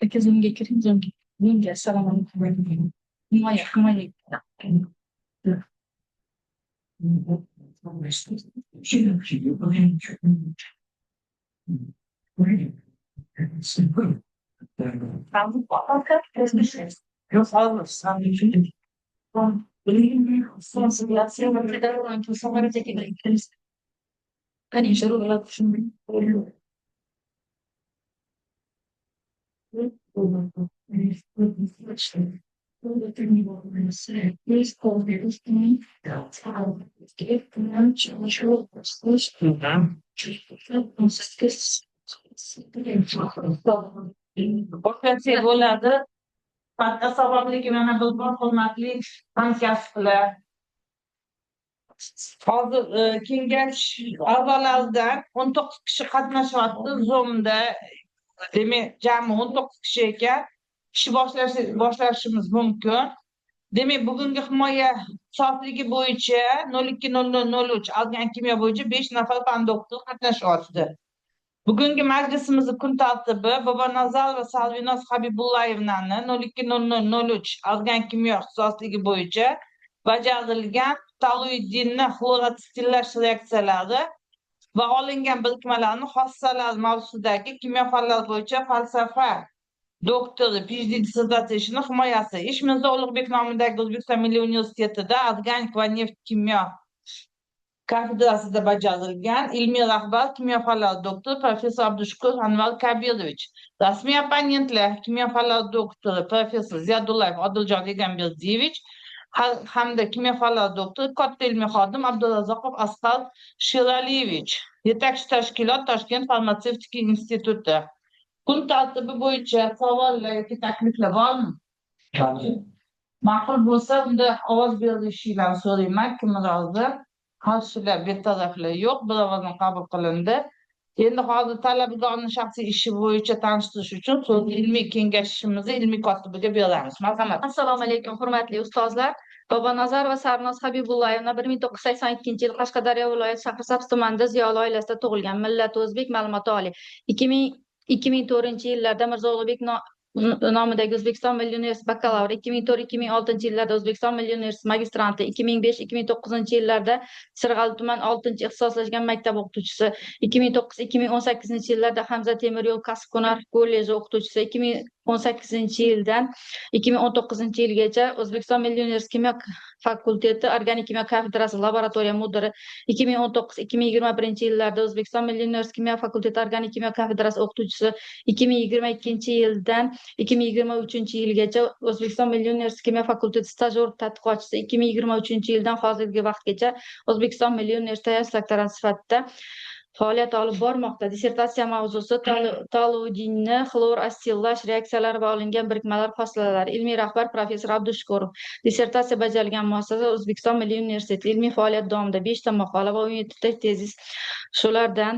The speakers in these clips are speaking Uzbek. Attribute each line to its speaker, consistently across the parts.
Speaker 1: Aka, Zoomga kiring, Zoomga. Zoomga. Assalomu alaykum. Himoya, himoya.
Speaker 2: Boshqacha bo'ladi. Assalomu alaykum yana bir bor, hurmatli hamkasblar. Hozir kengash a'zolaridan 19 kishi qatnashyapti Zoomda. Demak, jami 19 kishi ekan. Ish boshlashimiz mumkin. Demak, bugungi himoya sofligi bo'yicha 02:00:03 olgan kimyo bo'yicha 5 nafar fan doktori qatnashyapti. Bugungi majlisimizni kun tartibi Bobonazarova Sarvinoz Habibullayevnani 02:00:03 olgan kimyo ixtisosligi bo'yicha bajarilgan toluidinni xlorotsillash reaksiyalari va olingan birikmalarni xossalar mavzusidagi kimyo fanlar bo'yicha falsafa doktori PhD dissertatsiya ishini himoyasi. Ish Mirzo Ulug'bek nomidagi O'zbekiston Milliy universitetida organik va neft kimyo kafedrasida bajarilgan. Ilmiy rahbar kimyo fanlar doktori, professor Abdushukur Anvar Kabirovich. Rasmiy opponentlar kimyo fanlar doktori, professor Ziyodullayev Odiljon Egamberdiyevich hamda kimyo fanlar doktori, katta ilmiy xodim Abdurazzoqov Asqar Sheraliyevich. Yetakchi tashkilot Toshkent farmatsevtika instituti. Kun tartibi bo'yicha savollar yoki takliflar bormi? Ma'qul bo'lsa, unda ovoz berilishinglarni so'rayman. Kim rozi? Qarshilar, betaraflar yo'q, bir ovozdan qabul qilindi. Endi hozir talabgorni shaxsiy ishi bo'yicha tanishtirish uchun so'zni ilmiy kengashimizni ilmiy kotibiga beramiz. Marhamat.
Speaker 3: Assalomu alaykum, hurmatli ustozlar. Bobonazarova Sarvinoz Habibullayevna 1982-yil Qashqadaryo viloyati Shahrisabz tumanida ziyoli oilasida tug'ilgan. Millati o'zbek, ma'lumoti oliy. 2004-yillarda Mirzo Ulug'bek nomidagi O'zbekiston Milliy universiteti bakalavri, 2004-2006 yillarda O'zbekiston Milliy universiteti magistranti, 2005-2009 yillarda Sirg'ali tuman 6-ixtisoslashgan maktab o'qituvchisi, 2009-2018 yillarda Hamza temir yo'l kasb-hunar kolleji o'qituvchisi, 2018-yildan 2019-yilgacha O'zbekiston Milliy universiteti kimyo fakulteti organik kimyo kafedrasi laboratoriya mudiri, 2019-2021 yillarda O'zbekiston Milliy universiteti kimyo fakulteti organik kimyo kafedrasi o'qituvchisi, 2022-yildan 2023-yilgacha O'zbekiston Milliy universiteti kimyo fakulteti stajyor tadqiqotchisi, 2023-yildan hozirgi vaqtgacha O'zbekiston Milliy universiteti doktorant sifatida faoliyat olib bormoqda. Dissertatsiya mavzusi toluidinni xlor astillash reaksiyalari va olingan birikmalar hosilalari. Ilmiy rahbar professor Abdushukurov. Dissertatsiya bajarilgan muassasa O'zbekiston Milliy universiteti. Ilmiy faoliyat davomida 5 ta maqola va 17 ta tezis, shulardan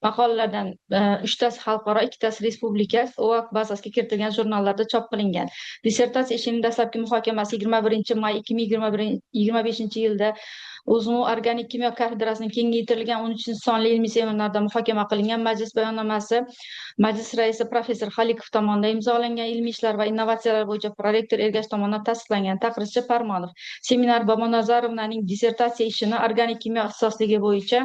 Speaker 3: maqolalardan 3 tasi xalqaro, 2 tasi respublika OAK bazasiga kiritilgan jurnallarda chop qilingan. Dissertatsiya ishining dastlabki muhokamasi 21 may 2025 yilda O'zMU organik kimyo kafedrasining kengaytirilgan 13-sonli ilmiy seminarda muhokama qilingan. Majlis bayonnomasi majlis raisi professor Xalikov tomonidan imzolangan, ilmiy ishlar va innovatsiyalar bo'yicha prorektor Ergash tomonidan tasdiqlangan. Taqrizchi Parmonov. Seminar Bobonazarovnaning dissertatsiya ishini organik kimyo ixtisosligi bo'yicha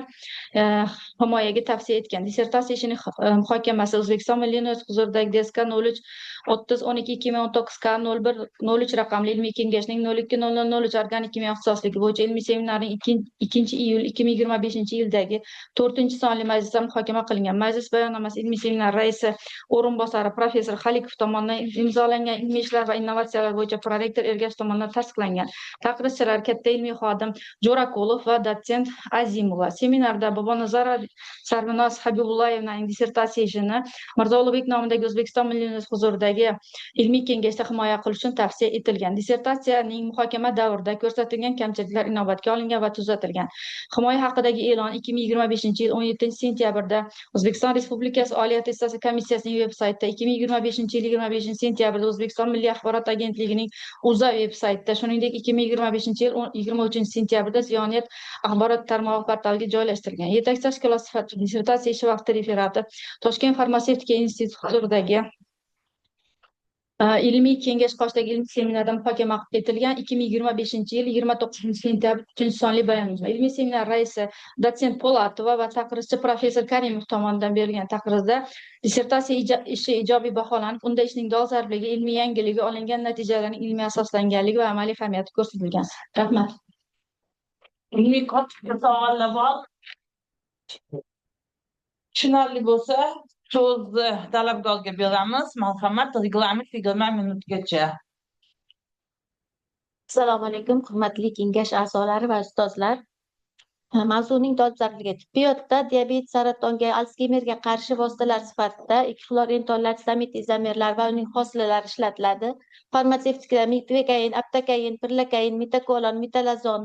Speaker 3: himoyaga tavsiya etgan. Dissertatsiya ishining muhokamasi O'zbekiston Milliy universiteti huzuridagi DSK 03 30 12 2019 K 01 03 raqamli ilmiy kengashning 02 00 03 organik kimyo ixtisosligi bo'yicha ilmiy seminarning 2 iyul 2025 yildagi 4-sonli majlisda muhokama qilingan. Majlis bayonnomasi ilmiy seminar raisi o'rinbosari professor Xalikov tomonidan imzolangan, ilmiy ishlar va innovatsiyalar bo'yicha prorektor Ergash tomonidan tasdiqlangan. Taqrizchilar katta ilmiy xodim Jo'rakulov va dotsent Azimova. Seminarda Bobonazarova Sarvinoz Habibullayevnaning dissertatsiya ishini Mirzo Ulug'bek nomidagi O'zbekiston Milliy universiteti huzuridagi ilmiy kengashda himoya qilish uchun tavsiya etilgan. Dissertatsiyaning muhokama davrida ko'rsatilgan kamchiliklar inobatga olingan va tuzatilgan. Himoya haqidagi e'lon 2025 yil 17 sentyabrda O'zbekiston Respublikasi Oliy attestatsiya komissiyasining veb saytida, 2025 yil 25 sentyabrda O'zbekiston Milliy axborot agentligining UZA veb saytida, shuningdek 2025 yil 23 sentyabrda Ziyoniyat axborot tarmog'i portaliga joylashtirilgan. Yetakchi tashkilot sifatida dissertatsiya ishi vaqti referati Toshkent farmatsevtika instituti huzuridagi ilmiy kengash qoshidagi ilmiy seminarda muhokama etilgan 2025 yil 29 sentyabr 3-sonli bayonot. Ilmiy seminar raisi dotsent Po'latova va taqrizchi professor Karimov tomonidan berilgan taqrizda dissertatsiya ishi ijobiy baholanib, unda ishning dolzarbligi, ilmiy yangiligi, olingan natijalarning ilmiy asoslanganligi va amaliy ahamiyati ko'rsatilgan. Rahmat.
Speaker 2: Ilmiy kotibga savollar bor? Tushunarli bo'lsa, so'zni talabgorga beramiz. Marhamat, reglament 20 minutgacha.
Speaker 4: Assalomu alaykum, hurmatli kengash a'zolari va ustozlar. Mavzuning dolzarbligi: tibbiyotda diabet, saratonga, Alsgeymerga qarshi vositalar sifatida 2 xlor izomerlar va uning hosilalari ishlatiladi. Farmatsevtikada metvekain, aptakain, pirlakain, metakolon, metalazon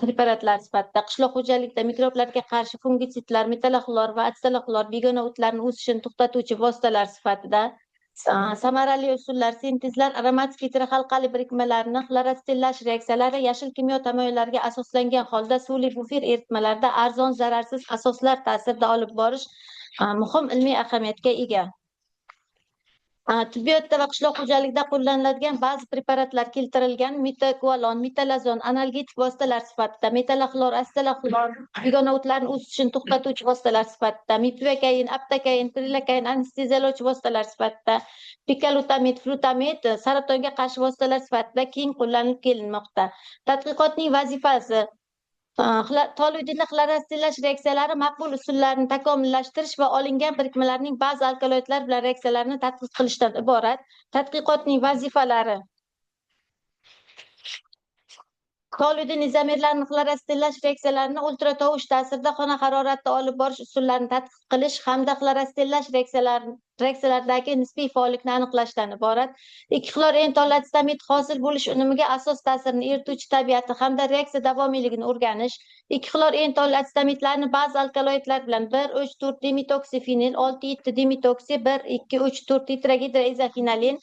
Speaker 4: preparatlar sifatida, qishloq xo'jalikda mikroblarga qarshi fungitsidlar, metalaxlor va atsalaxlor, begona o'tlarni o'sishini to'xtatuvchi vositalar sifatida. Samarali usullar, sintezlar, aromatik heterohalqali birikmalarni xlorotsellash reaksiyalari yashil kimyo tamoyillariga asoslangan holda suvli bufer eritmalarida arzon, zararsiz asoslar ta'sirida olib borish muhim ilmiy ahamiyatga ega. Tibbiyotda va qishloq xo'jaligida qo'llaniladigan ba'zi preparatlar keltirilgan: metakualon, metalazon analgetik vositalar sifatida, metalaxlor, astalaxlor begona o'tlarni o'sishini to'xtatuvchi vositalar sifatida, mipivakain, aptakain, prilakain anesteziyalovchi vositalar sifatida, pikalutamid, flutamid saratonga qarshi vositalar sifatida keng qo'llanilib kelinmoqda. Tadqiqotning vazifasi toluidinni xlorotsellash reaksiyalari maqbul usullarini takomillashtirish va olingan birikmalarning ba'zi alkaloidlar bilan reaksiyalarini tadqiq qilishdan iborat. Tadqiqotning vazifalari: toluidin izomerlarini xlorotsellash reaksiyalarini ultratovush ta'sirida xona haroratida olib borish usullarini tadqiq qilish hamda xlorotsellash reaksiyalaridagi nisbiy faollikni aniqlashdan iborat. 2 xlor N-tolatsitamid hosil bo'lish unumiga asos ta'sirini erituvchi tabiati hamda reaksiya davomiyligini o'rganish, 2 xlor N-tolatsitamidlarni ba'zi alkaloidlar bilan 1 3 4 dimetoksifenil, 6 7 dimetoksi 1 2 3 4 tetragidroizoxinalin,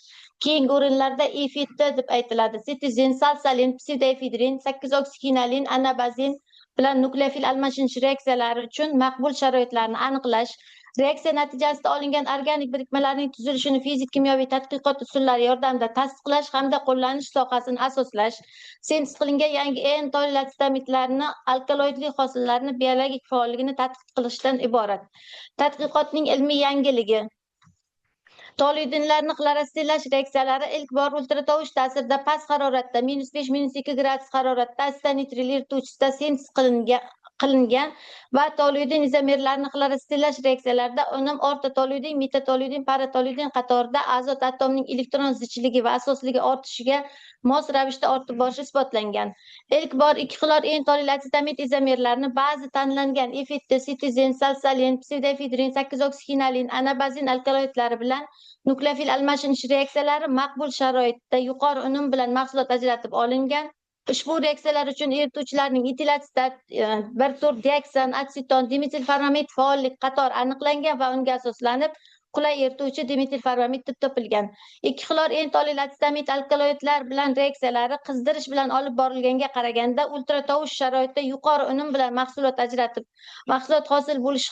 Speaker 4: keyingi o'rinlarda EFT deb aytiladi, sitizin, salsalin, psevdoefedrin, 8 oksixinalin, anabazin bilan nukleofil almashinish reaksiyalari uchun maqbul sharoitlarni aniqlash, reaksiya natijasida olingan organik birikmalarning tuzilishini fizik kimyoviy tadqiqot usullari yordamida tasdiqlash hamda qo'llanish sohasini asoslash, sintez qilingan yangi N-tolilatsitamidlarni alkaloidli hosillarni biologik faolligini tadqiq qilishdan iborat. Tadqiqotning ilmiy yangiligi: toluidinlarni xlorotsellash reaksiyalari ilk bor ultratovush ta'sirida past haroratda -5 -2 gradus haroratda acetonitril erituvchisida sintez qilingan va toluidin izomerlarini xlorastsellash reaksiyalarida unum ortotoluidin, metatoluidin, paratoluidin qatorida azot atomining elektron zichligi va asosligi ortishiga mos ravishda ortib borishi isbotlangan. Ilk bor 2 xlor N-tolilacetamid izomerlarini ba'zi tanlangan efetdi, sitizin, salsalin, psevdoefedrin, 8-oksixinalin, anabazin alkaloidlari bilan nukleofil almashinish reaksiyalari maqbul sharoitda yuqori unum bilan mahsulot ajratib olingan. Ushbu reaksiyalar uchun erituvchilarning etilatsitat, 1,4 dioksan, aseton, dimetilformamid faollik qator aniqlangan va unga asoslanib qulay erituvchi dimetilformamid deb topilgan. 2 xlor N-tolilacetamid alkaloidlar bilan reaksiyalari qizdirish bilan olib borilganga qaraganda ultratovush sharoitda yuqori unum bilan mahsulot ajratib, mahsulot hosil bo'lish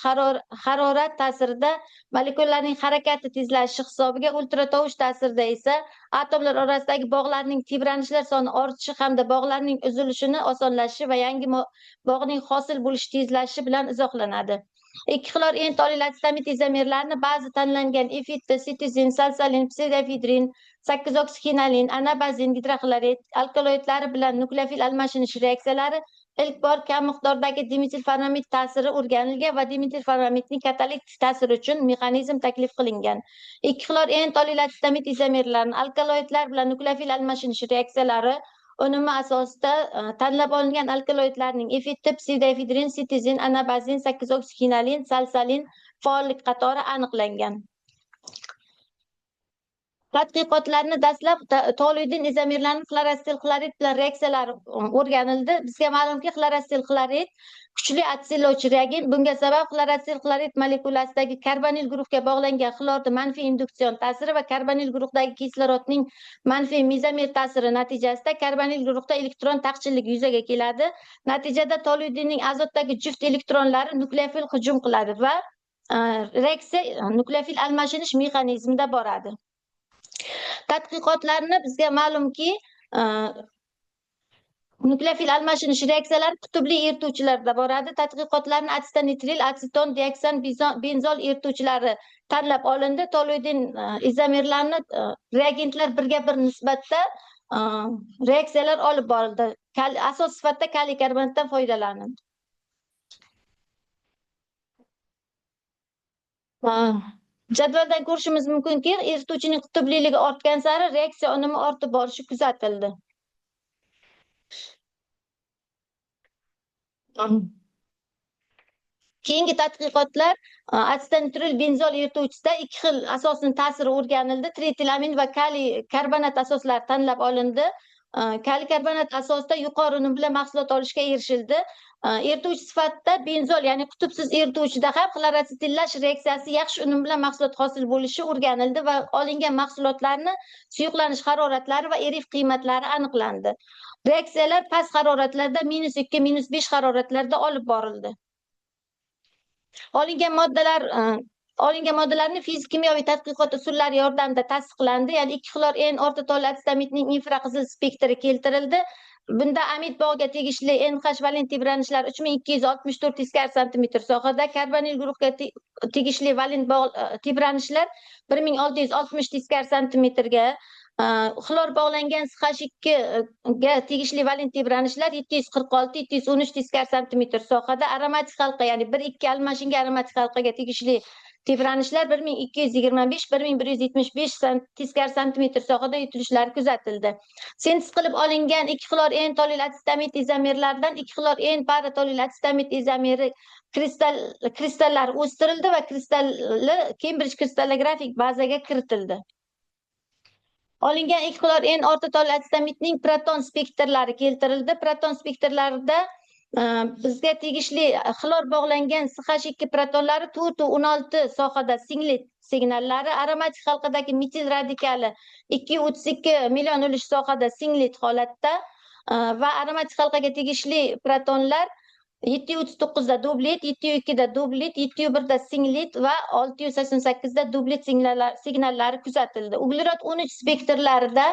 Speaker 4: harorat ta'sirida molekulalarning harakati tezlashishi hisobiga, ultratovush ta'sirida esa atomlar orasidagi bog'larning tebranishlar soni ortishi hamda bog'larning uzilishini osonlashishi va yangi bog'ning hosil bo'lishi tezlashishi bilan izohlanadi. 2 xlor N-tolilacetamid izomerlarini ba'zi tanlangan efetdi, sitizin, salsalin, psevdoefedrin, 8-oksixinalin, anabazin, gidroxlorid alkaloidlari bilan nukleofil almashinish reaksiyalari ilk bor kam miqdordagi dimetilformamid ta'siri o'rganilgan va dimetilformamidning katalitik ta'siri uchun mexanizm taklif qilingan. 2 xlor N-tolilacetamid izomerlarini alkaloidlar bilan nukleofil almashinish reaksiyalari unumi asosida tanlab olingan alkaloidlarning efekti psevdoefedrin, sitizin, anabazin, 8-oksixinalin, salsalin faollik qatori aniqlangan. Tadqiqotlarni dastlab toluidin izomerlarining xlorastil xlorid bilan reaksiyalari o'rganildi. Bizga ma'lumki, xlorastil xlorid kuchli atsillovchi reagent. Bunga sabab xlorastil xlorid molekulasidagi karbonil guruhga bog'langan xlorning manfiy induksion ta'siri va karbonil guruhdagi kislorodning manfiy mezomer ta'siri natijasida karbonil guruhda elektron taqchilligi yuzaga keladi. Natijada toluidinning azotdagi juft elektronlari nukleofil hujum qiladi va reaksiya nukleofil almashinish mexanizmida boradi. Tadqiqotlarni bizga ma'lumki, nukleofil almashinish reaksiyalari qutbli erituvchilarda boradi. Tadqiqotlarni acetonitril, aseton, dioksan, benzol erituvchilari tanlab olindi. Toluidin izomerlarini reagentlar birga bir nisbatda reaksiyalar olib borildi. Asos sifatida kaliy karbonatdan foydalanildi. Jadvaldan ko'rishimiz mumkinki, erituvchining qutbliligi ortgan sari reaksiya unumi ortib borishi kuzatildi. Keyingi tadqiqotlar acetonitril benzol erituvchisida 2 xil asosning ta'siri o'rganildi. Trietilamin va kaliy karbonat asoslari tanlab olindi. Kaliy karbonat asosida yuqori unum bilan mahsulot olishga erishildi. Erituvchi sifatida benzol, ya'ni qutbsiz erituvchida ham xlorasetillash reaksiyasi yaxshi unum bilan mahsulot hosil bo'lishi o'rganildi va olingan mahsulotlarni suyuqlanish haroratlari va erif qiymatlari aniqlandi. Reaksiyalar past haroratlarda -2, -5 haroratlarda olib borildi. Olingan moddalarni fizik kimyoviy tadqiqot usullari yordamida tasdiqlandi. Ya'ni 2 xlor N ortotoliacetamidning infraqizil spektri keltirildi. Bunda amid bog'ga tegishli NH valent tebranishlar 3264 teskari santimetr sohada, karbonil guruhga tegishli valent bog' tebranishlar 1660 teskari santimetrga, xlor bog'langan CH2 ga tegishli valent tebranishlar 746 713 teskari santimetr sohada, aromatik halqa, ya'ni 1-2 almashinga aromatik halqaga tegishli tebranishlar 1225 1175 teskari santimetr sohada yutilishlari kuzatildi. Sintez qilib olingan 2 xlor N-tolilacetamid izomerlaridan 2 xlor N paratolilacetamid izomeri kristallari o'stirildi va kristalli Cambridge kristallografik bazaga kiritildi. Olingan 2 xlor N ortotoliacetamidning proton spektrlari keltirildi. Proton spektrlarida bizga tegishli xlor bog'langan CH2 protonlari 4.16 sohada singlet signallari, aromatik halqadagi metil radikali 2.32 million ulush sohada singlet holatda va aromatik halqaga tegishli protonlar 739 da dublet, 702 da dublet, 701 da singlet va 688 da dublet signallari kuzatildi. Uglerod 13 spektrlarida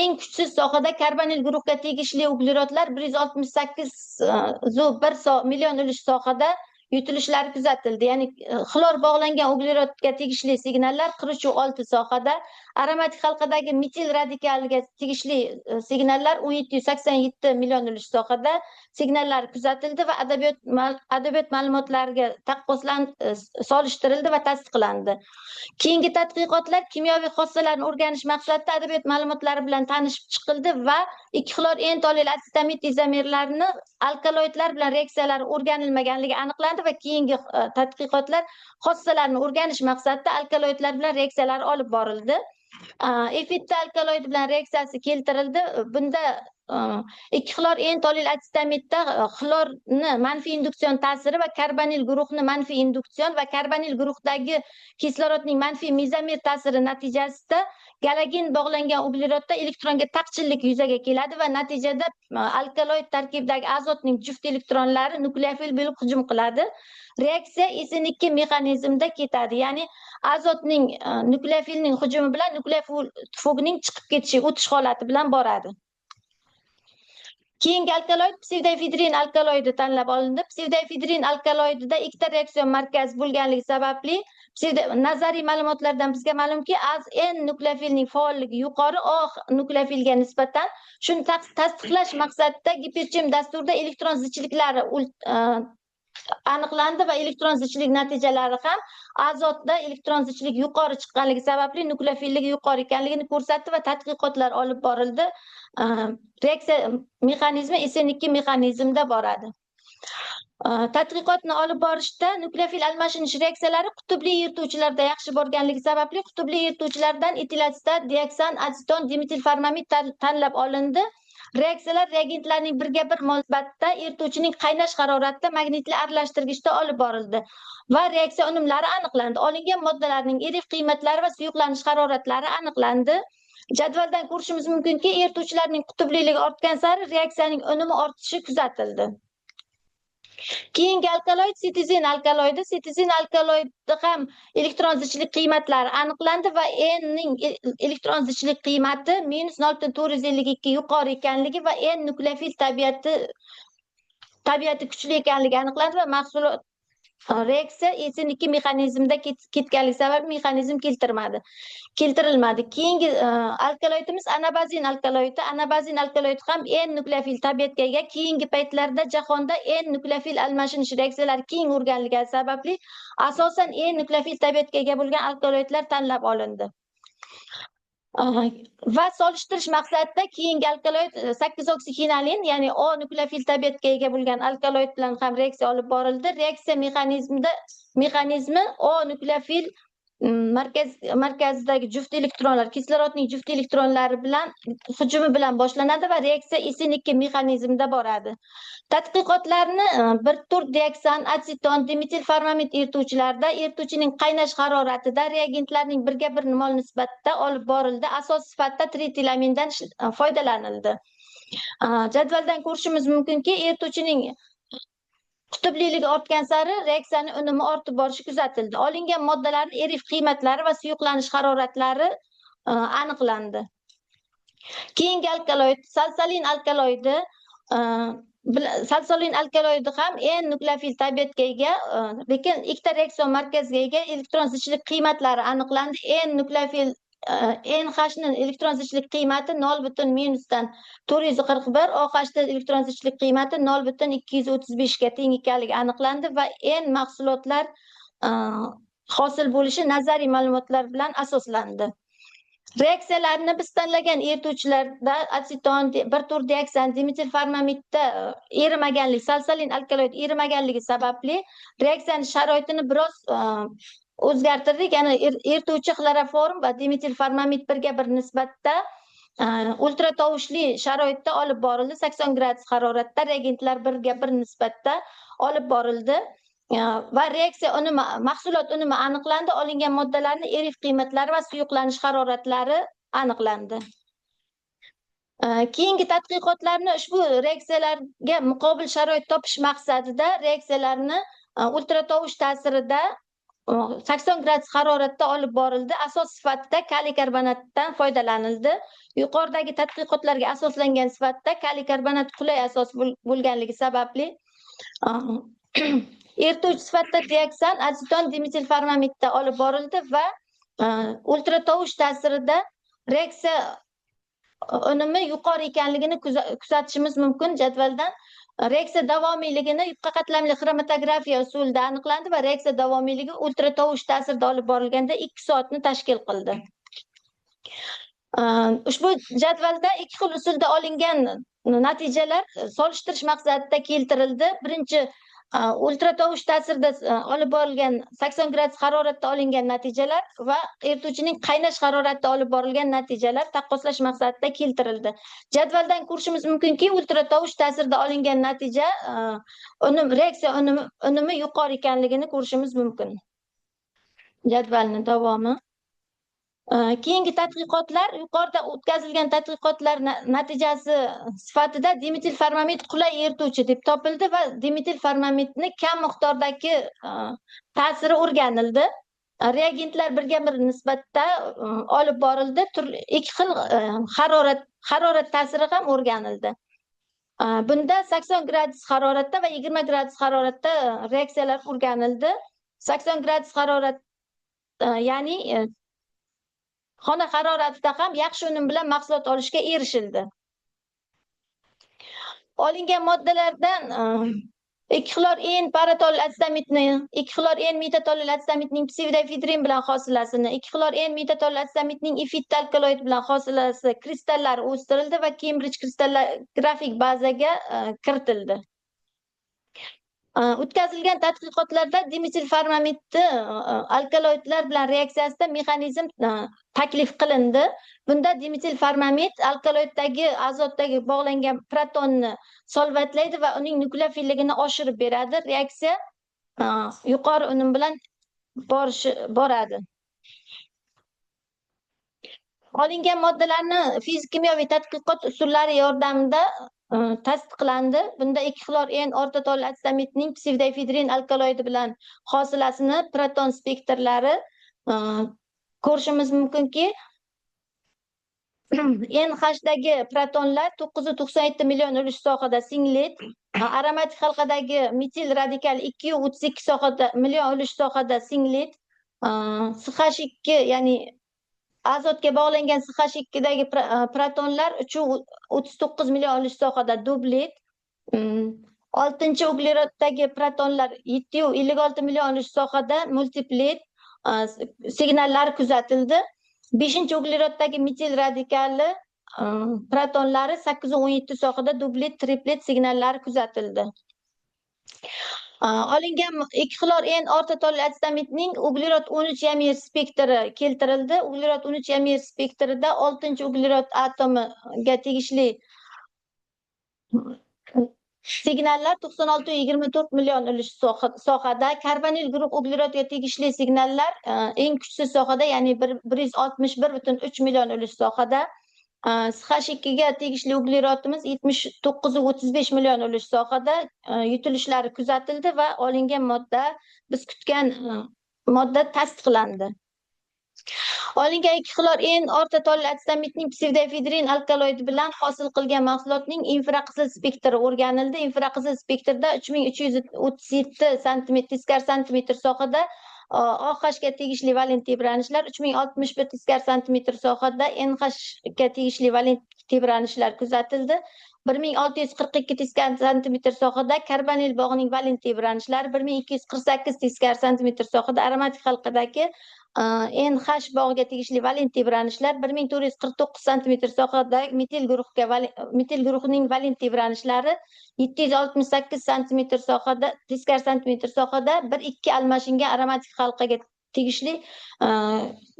Speaker 4: eng kuchsiz sohada karbonil guruhga tegishli uglerodlar 168 1 million ulush sohada yutilishlari kuzatildi. Ya'ni xlor bog'langan uglerodga tegishli signallar 43,6 sohada, aromatik halqadagi metil radikaliga tegishli signallar 17,87 million ulush sohada signallar kuzatildi va adabiyot ma'lumotlariga solishtirildi va tasdiqlandi. Keyingi tadqiqotlar kimyoviy xossalarni o'rganish maqsadida adabiyot ma'lumotlari bilan tanishib chiqildi va 2-xlor N-tolil acetamid izomerlarini alkaloidlar bilan reaksiyalari o'rganilmaganligi aniqlandi va keyingi tadqiqotlar xossalarni o'rganish maqsadida alkaloidlar bilan reaksiyalar olib borildi. Efitda alkaloid bilan reaksiyasi keltirildi. Bunda 2-xlor N-tolil acetamidda xlorni manfiy induksion ta'siri va karbonil guruhni manfiy induksion va karbonil guruhdagi kislorodning manfiy mezomer ta'siri natijasida galogen bog'langan uglerodda elektronga taqchillik yuzaga keladi va natijada alkaloid tarkibidagi azotning juft elektronlari nukleofil bo'lib hujum qiladi. Reaksiya SN2 mexanizmida ketadi. Ya'ni azotning nukleofilning hujumi bilan nukleofugning chiqib ketishi, o'tish holati bilan boradi. Keyingi alkaloid psevdoefedrin alkaloidi tanlab olindi. Psevdoefedrin alkaloidida ikkita reaksion markaz bo'lganligi sababli nazariy ma'lumotlardan bizga ma'lumki, N nukleofilning faolligi yuqori O nukleofilga nisbatan. Shuni tasdiqlash maqsadida giperchem dasturida elektron zichliklari aniqlandi va elektron zichlik natijalari ham azotda elektron zichlik yuqori chiqqanligi sababli nukleofilligi yuqori ekanligini ko'rsatdi va tadqiqotlar olib borildi. Reaksiya mexanizmi SN2 mexanizmida boradi. Tadqiqotni olib borishda nukleofil almashinish reaksiyalari qutbli erituvchilarda yaxshi borganligi sababli qutbli erituvchilardan etilatsitat, dioksan, aceton, dimetilformamid tanlab olindi. Reaksiyalar reagentlarning birga bir munosabatda erituvchining qaynash haroratida magnitli aralashtirgichda olib borildi va reaksiya unumlari aniqlandi. Olingan moddalarning erif qiymatlari va suyuqlanish haroratlari aniqlandi. Jadvaldan ko'rishimiz mumkinki, erituvchilarning qutbliligi ortgan sari reaksiyaning unumi ortishi kuzatildi. Keyingi alkaloid sitizin alkaloidi. Sitizin alkaloidi ham elektron zichlik qiymatlari aniqlandi va N ning elektron zichlik qiymati minus nol butun to'rt yuz ellik ikki yuqori ekanligi va N nukleofil tabiati kuchli ekanligi aniqlandi va mahsulot reaksiya SN2 mexanizmida ketganligi sababli mexanizm keltirilmadi. Keyingi alkaloidimiz anabazin alkaloidi. Anabazin alkaloidi ham N nukleofil tabiatga ega. Keyingi paytlarda jahonda N nukleofil almashinish reaksiyalari keng o'rganilgani sababli asosan N nukleofil tabiatga ega bo'lgan alkaloidlar tanlab olindi. Va solishtirish maqsadida keyingi alkaloid 8-oksixinolin, ya'ni O nukleofil tabiatga ega bo'lgan alkaloid bilan ham reaksiya olib borildi. Reaksiya mexanizmi O nukleofil markazidagi juft elektronlar, kislorodning juft elektronlari bilan hujumi bilan boshlanadi va reaksiya SN2 mexanizmida boradi. Tadqiqotlarni bir tur dioksan, aceton, dimetilformamid erituvchilarda erituvchining qaynash haroratida reagentlarning birga bir mol nisbatda olib borildi. Asos sifatida tritilamindan foydalanildi. Jadvaldan ko'rishimiz mumkinki, erituvchining qutubliligi ortgan sari reaksiyaning unumi ortib borishi kuzatildi. Olingan moddalarning erif qiymatlari va suyuqlanish haroratlari aniqlandi. Keyingi alkaloid salsalin alkaloidi, salsalin alkaloidi ham N nukleofil tabiatga ega, lekin ikkita reaksion markazga ega elektron zichlik qiymatlari aniqlandi. N nukleofil, N H ning elektron zichlik qiymati nol butun minusdan to'rt yuz qirq bir, O H ning elektron zichlik qiymati nol butun ikki yuz o'ttiz beshga teng ekanligi aniqlandi va N mahsulotlar hosil bo'lishi nazariy ma'lumotlar bilan asoslandi. Reaksiyalarni biz tanlagan erituvchilarda aceton, bir tur dioksan, dimetilformamidda erimaganlik, salsalin alkaloid erimaganligi sababli reaksiyaning sharoitini biroz o'zgartirdik. Ya'ni erituvchi xloroform va dimetilformamid birga bir nisbatda ultra tovushli sharoitda olib borildi. 80 gradus haroratda reagentlar birga bir nisbatda olib borildi. Va reaksiya unumi, mahsulot unumi aniqlandi. Olingan moddalarning erif qiymatlari va suyuqlanish haroratlari aniqlandi. Keyingi tadqiqotlarni ushbu reaksiyalarga muqobil sharoit topish maqsadida reaksiyalarni ultra tovush ta'sirida 80 gradus haroratda olib borildi. Asos sifatida kaliy karbonatdan foydalanildi. Yuqoridagi tadqiqotlarga asoslangan sifatida kaliy karbonat qulay asos bo'lganligi sababli Erituvchi sifatida dioksan aseton dimetilformamidda olib borildi va ultratovush ta'sirida reaksiya unumi yuqori ekanligini kuzatishimiz mumkin jadvaldan. Reaksiya davomiyligini yupqa qatlamli xromatografiya usulida aniqlandi va reaksiya davomiyligi ultratovush ta'sirida olib borilganda 2 soatni tashkil qildi. Ushbu jadvalda ikki xil usulda olingan natijalar solishtirish maqsadida keltirildi. Birinchi, ultratovush ta'sirida olib borilgan 80 gradus haroratda olingan natijalar va erituvchining qaynash haroratida olib borilgan natijalar taqqoslash maqsadida keltirildi. Jadvaldan ko'rishimiz mumkinki, ultratovush ta'sirida olingan natija unum reaksiya unumi yuqori ekanligini ko'rishimiz mumkin. Jadvalning davomi. Keyingi tadqiqotlar, yuqorida o'tkazilgan tadqiqotlar natijasi sifatida dimetilformamid qulay erituvchi deb topildi va dimetilformamidni kam miqdordagi ta'siri o'rganildi. Reagentlar birga bir nisbatda olib borildi. Turli ikki xil harorat ta'siri ham o'rganildi. Bunda 80 gradus haroratda va 20 gradus haroratda reaksiyalar o'rganildi. 80 gradus harorat, ya'ni xona haroratida ham yaxshi unum bilan mahsulot olishga erishildi. Olingan moddalardan 2 xlor N paratol asetamidni, 2 xlor N metatolil asetamidning psevdoefedrin bilan hosilasini, 2 xlor N metatolil asetamidning efit alkaloid bilan hosilasi kristallari o'stirildi va Cambridge kristallografik bazaga kiritildi. O'tkazilgan tadqiqotlarda dimetilformamidni alkaloidlar bilan reaksiyasida mexanizm taklif qilindi. Bunda dimetilformamid alkaloiddagi azotdagi bog'langan protonni solvatlaydi va uning nukleofilligini oshirib beradi. Reaksiya yuqori unum bilan boradi. Olingan moddalarni fizik kimyoviy tadqiqot usullari yordamida tasdiqlandi. Bunda 2 xlor N ortotol asetamidning psevdoefedrin alkaloidi bilan hosilasini proton spektrlari ko'rishimiz mumkinki, NHdagi protonlar 997 million ulush sohada singlet, aromatik halqadagi metil radikal 232 sohada million ulush sohada singlet, CH2, ya'ni azotga bog'langan CH2dagi protonlar 339 million ulush sohada dublet, oltinchi ugleroddagi protonlar 756 million ulush sohada multiplet signallari kuzatildi. Beshinchi ugleroddagi metil radikali protonlari 817 sohada dublet, triplet signallari kuzatildi. Olingan 2 xlor N ortotol asetamidning uglerod 13 NMR spektri keltirildi. Uglerod 13 NMR spektrida 6 uglerod atomiga tegishli signallar 96,24 million ulush sohada, karbonil guruh uglerodga tegishli signallar eng kuchsiz sohada, ya'ni 161,3 million ulush sohada, CH2 ga tegishli uglerodimiz 79,35 million ulush sohada yutilishlari kuzatildi va olingan modda biz kutgan modda tasdiqlandi. Olingan 2 xlor N ortotol asetamidning psevdoefedrin alkaloidi bilan hosil qilgan mahsulotning infraqizil spektri o'rganildi. Infraqizil spektrda 3337 santimetr teskari santimetr sohada OH ga tegishli valent tebranishlar, 3061 teskari santimetr sohada NH ga tegishli valent tebranishlar kuzatildi. 1642 teskari santimetr sohada karbonil bog'ining valent tebranishlari, 1248 teskari santimetr sohada aromatik halqadagi NH bog'iga tegishli valent tebranishlar, 1449 santimetr sohada metil guruhining valent tebranishlari, 768 santimetr sohada teskari santimetr sohada 1,2 almashingan aromatik halqaga tegishli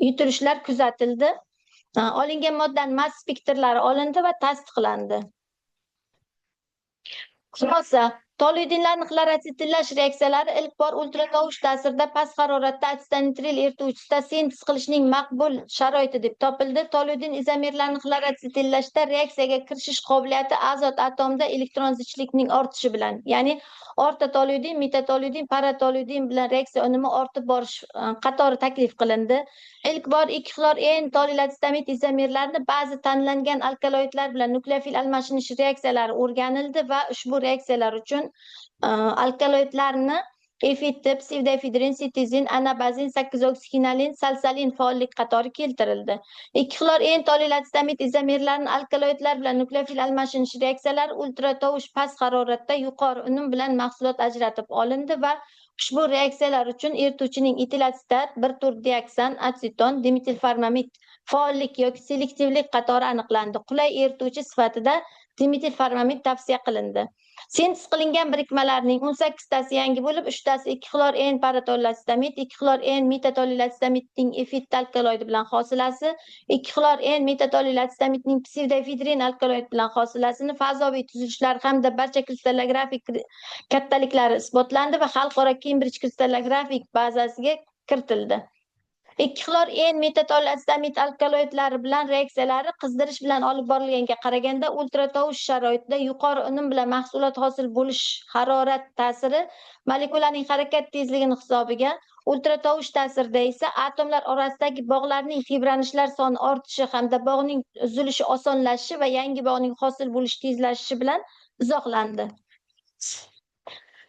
Speaker 4: yutilishlar kuzatildi. Olingan moddaning mass spektrlari olindi va tasdiqlandi. Xulosa: toluidinlarni xloroatsetillash reaksiyalari ilk bor ultratovush ta'sirida past haroratda asetonitril erituvchisida sintez qilishning maqbul sharoiti deb topildi. Toluidin izomerlarini xloroatsetillashda reaksiyaga kirishish qobiliyati azot atomida elektron zichlikning ortishi bilan, ya'ni ortotoluidin, metatoluidin, paratoluidin bilan reaksiya unumi ortib borish qatori taklif qilindi. Ilk bor 2 xlor N tolilacetamid izomerlarini ba'zi tanlangan alkaloidlar bilan nukleofil almashinish reaksiyalari o'rganildi va ushbu reaksiyalar uchun uchun alkaloidlarni efitib, psevdoefedrin, sitizin, anabazin, 8-oksikhinolin, salsalin faollik qatori keltirildi. 2-xlor N-tolilacetamid izomerlarini alkaloidlar bilan nukleofil almashinish reaksiyalari ultratovush past haroratda yuqori unum bilan mahsulot ajratib olindi va ushbu reaksiyalar uchun erituvchining etilasetat, bir tur dioksan, aseton, dimetilformamid faollik yoki selektivlik qatori aniqlandi. Qulay erituvchi sifatida dimetilformamid tavsiya qilindi. Sintez qilingan birikmalarning 18 tasi yangi bo'lib, 3 tasi 2-xlor N-paratolilacetamid, 2-xlor N-metatolilacetamidning efit alkaloidi bilan hosilasi, 2-xlor N-metatolilacetamidning psevdoefedrin alkaloidi bilan hosilasini fazoviy tuzilishlar hamda barcha kristallografik kattaliklari isbotlandi va xalqaro Cambridge kristallografik bazasiga kiritildi. 2-xlor N-metatolilacetamid alkaloidlari bilan reaksiyalari qizdirish bilan olib borilganga qaraganda ultratovush sharoitida yuqori unum bilan mahsulot hosil bo'lish harorat ta'siri molekulaning harakat tezligini hisobiga, ultratovush ta'sirida esa atomlar orasidagi bog'larning tebranishlar soni ortishi hamda bog'ning uzilishi osonlashishi va yangi bog'ning hosil bo'lishi tezlashishi bilan izohlandi.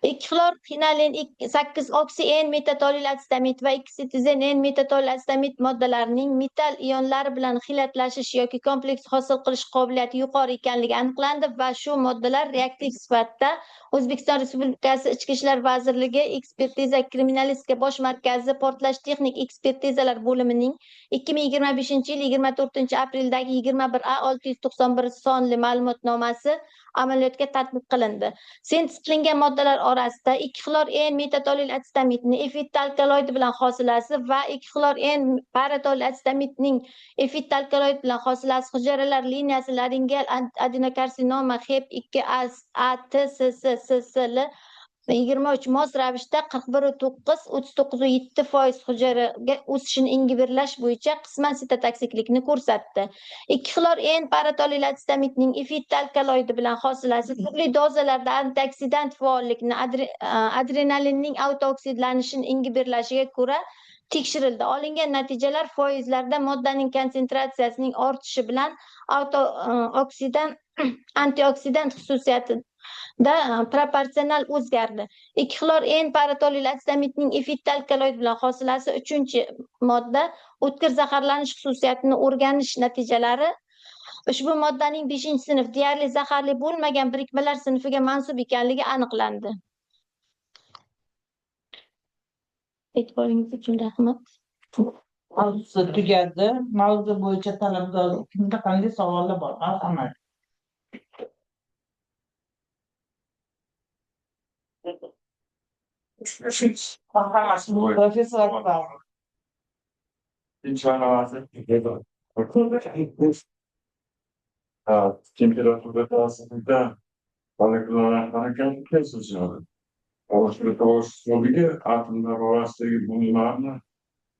Speaker 4: 2-xlor xinolin 8-oksi N-metatolilacetamid va 2-sitizen N-metatolilacetamid moddalarining metall ionlari bilan xilatlashish yoki kompleks hosil qilish qobiliyati yuqori ekanligi aniqlandi va shu moddalar reaktiv sifatida O'zbekiston Respublikasi Ichki ishlar vazirligi ekspertiza kriminalistika bosh markazi portlash texnik ekspertizalar bo'limining 2025-yil 24-apreldagi 21A691 sonli ma'lumotnomasi amaliyotga tatbiq qilindi. Sintez qilingan moddalar orasida 2-xlor N-metatolilacetamidni efit alkaloidi bilan hosilasi va 2-xlor N-paratolilacetamidning efit alkaloid bilan hosilasi hujayralar liniyasi laringeal adenokarsinoma HEP2 ATSSSSL 23 mos ravishda 41,9 39,7% hujayraga o'sishini ingiberlash bo'yicha qisman sitotoksiklikni ko'rsatdi. 2-xlor N-paratolilacetamidning efit alkaloidi bilan hosilasi turli dozalarda antioksidant faollikni adrenalinning autooksidlanishini ingiberlashiga ko'ra tekshirildi. Olingan natijalar foizlarda moddaning konsentratsiyasining ortishi bilan antioksidant xususiyati da proporsional o'zgardi. 2-xlor N-paratolilacetamidning efit alkaloid bilan hosilasi 3-modda o'tkir zaharlanish xususiyatini o'rganish natijalari ushbu moddaning 5-sinf deyarli zaharli bo'lmagan birikmalar sinfiga mansub ekanligi aniqlandi. E'tiboringiz uchun rahmat.
Speaker 2: Mavzu tugadi. Mavzu bo'yicha talabgor kimda qanday savollar bor? Marhamat. Professor Akbar.
Speaker 5: Temperatura ta'sirida molekulalar harakati tez o'sadi. Ultratovush hisobiga atomlar orasidagi bug'larni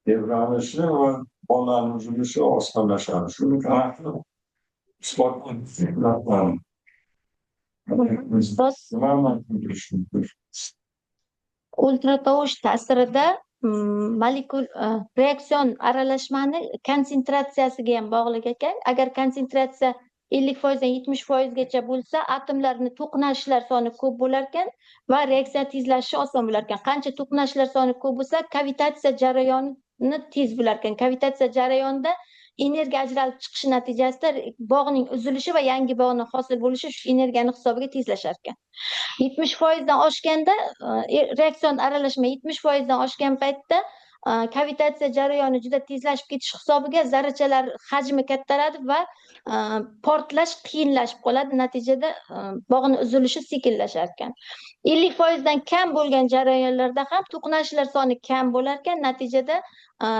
Speaker 5: tebranishi va bog'larni uzilishi osonlashadi. Shuni isbotlanadi.
Speaker 4: Ultratovush ta'sirida molekul reaksion aralashmani konsentratsiyasiga ham bog'liq ekan. Agar konsentratsiya 50% dan 70% gacha bo'lsa, atomlarni to'qnashishlar soni ko'p bo'lar ekan va reaksiya tezlashishi oson bo'lar ekan. Qancha to'qnashishlar soni ko'p bo'lsa, kavitatsiya jarayoni tez bo'lar ekan. Kavitatsiya jarayonida energiya ajralib chiqishi natijasida bog'ning uzilishi va yangi bog'ning hosil bo'lishi shu energiyani hisobiga tezlashar ekan. 70% dan oshganda reaksion aralashma 70% dan oshgan paytda kavitatsiya jarayoni juda tezlashib ketish hisobiga zarrachalar hajmi kattaradi va portlash qiyinlashib qoladi. Natijada bog'ning uzilishi sekinlashar ekan. 50% dan kam bo'lgan jarayonlarda ham to'qnashishlar soni kam bo'lar ekan. Natijada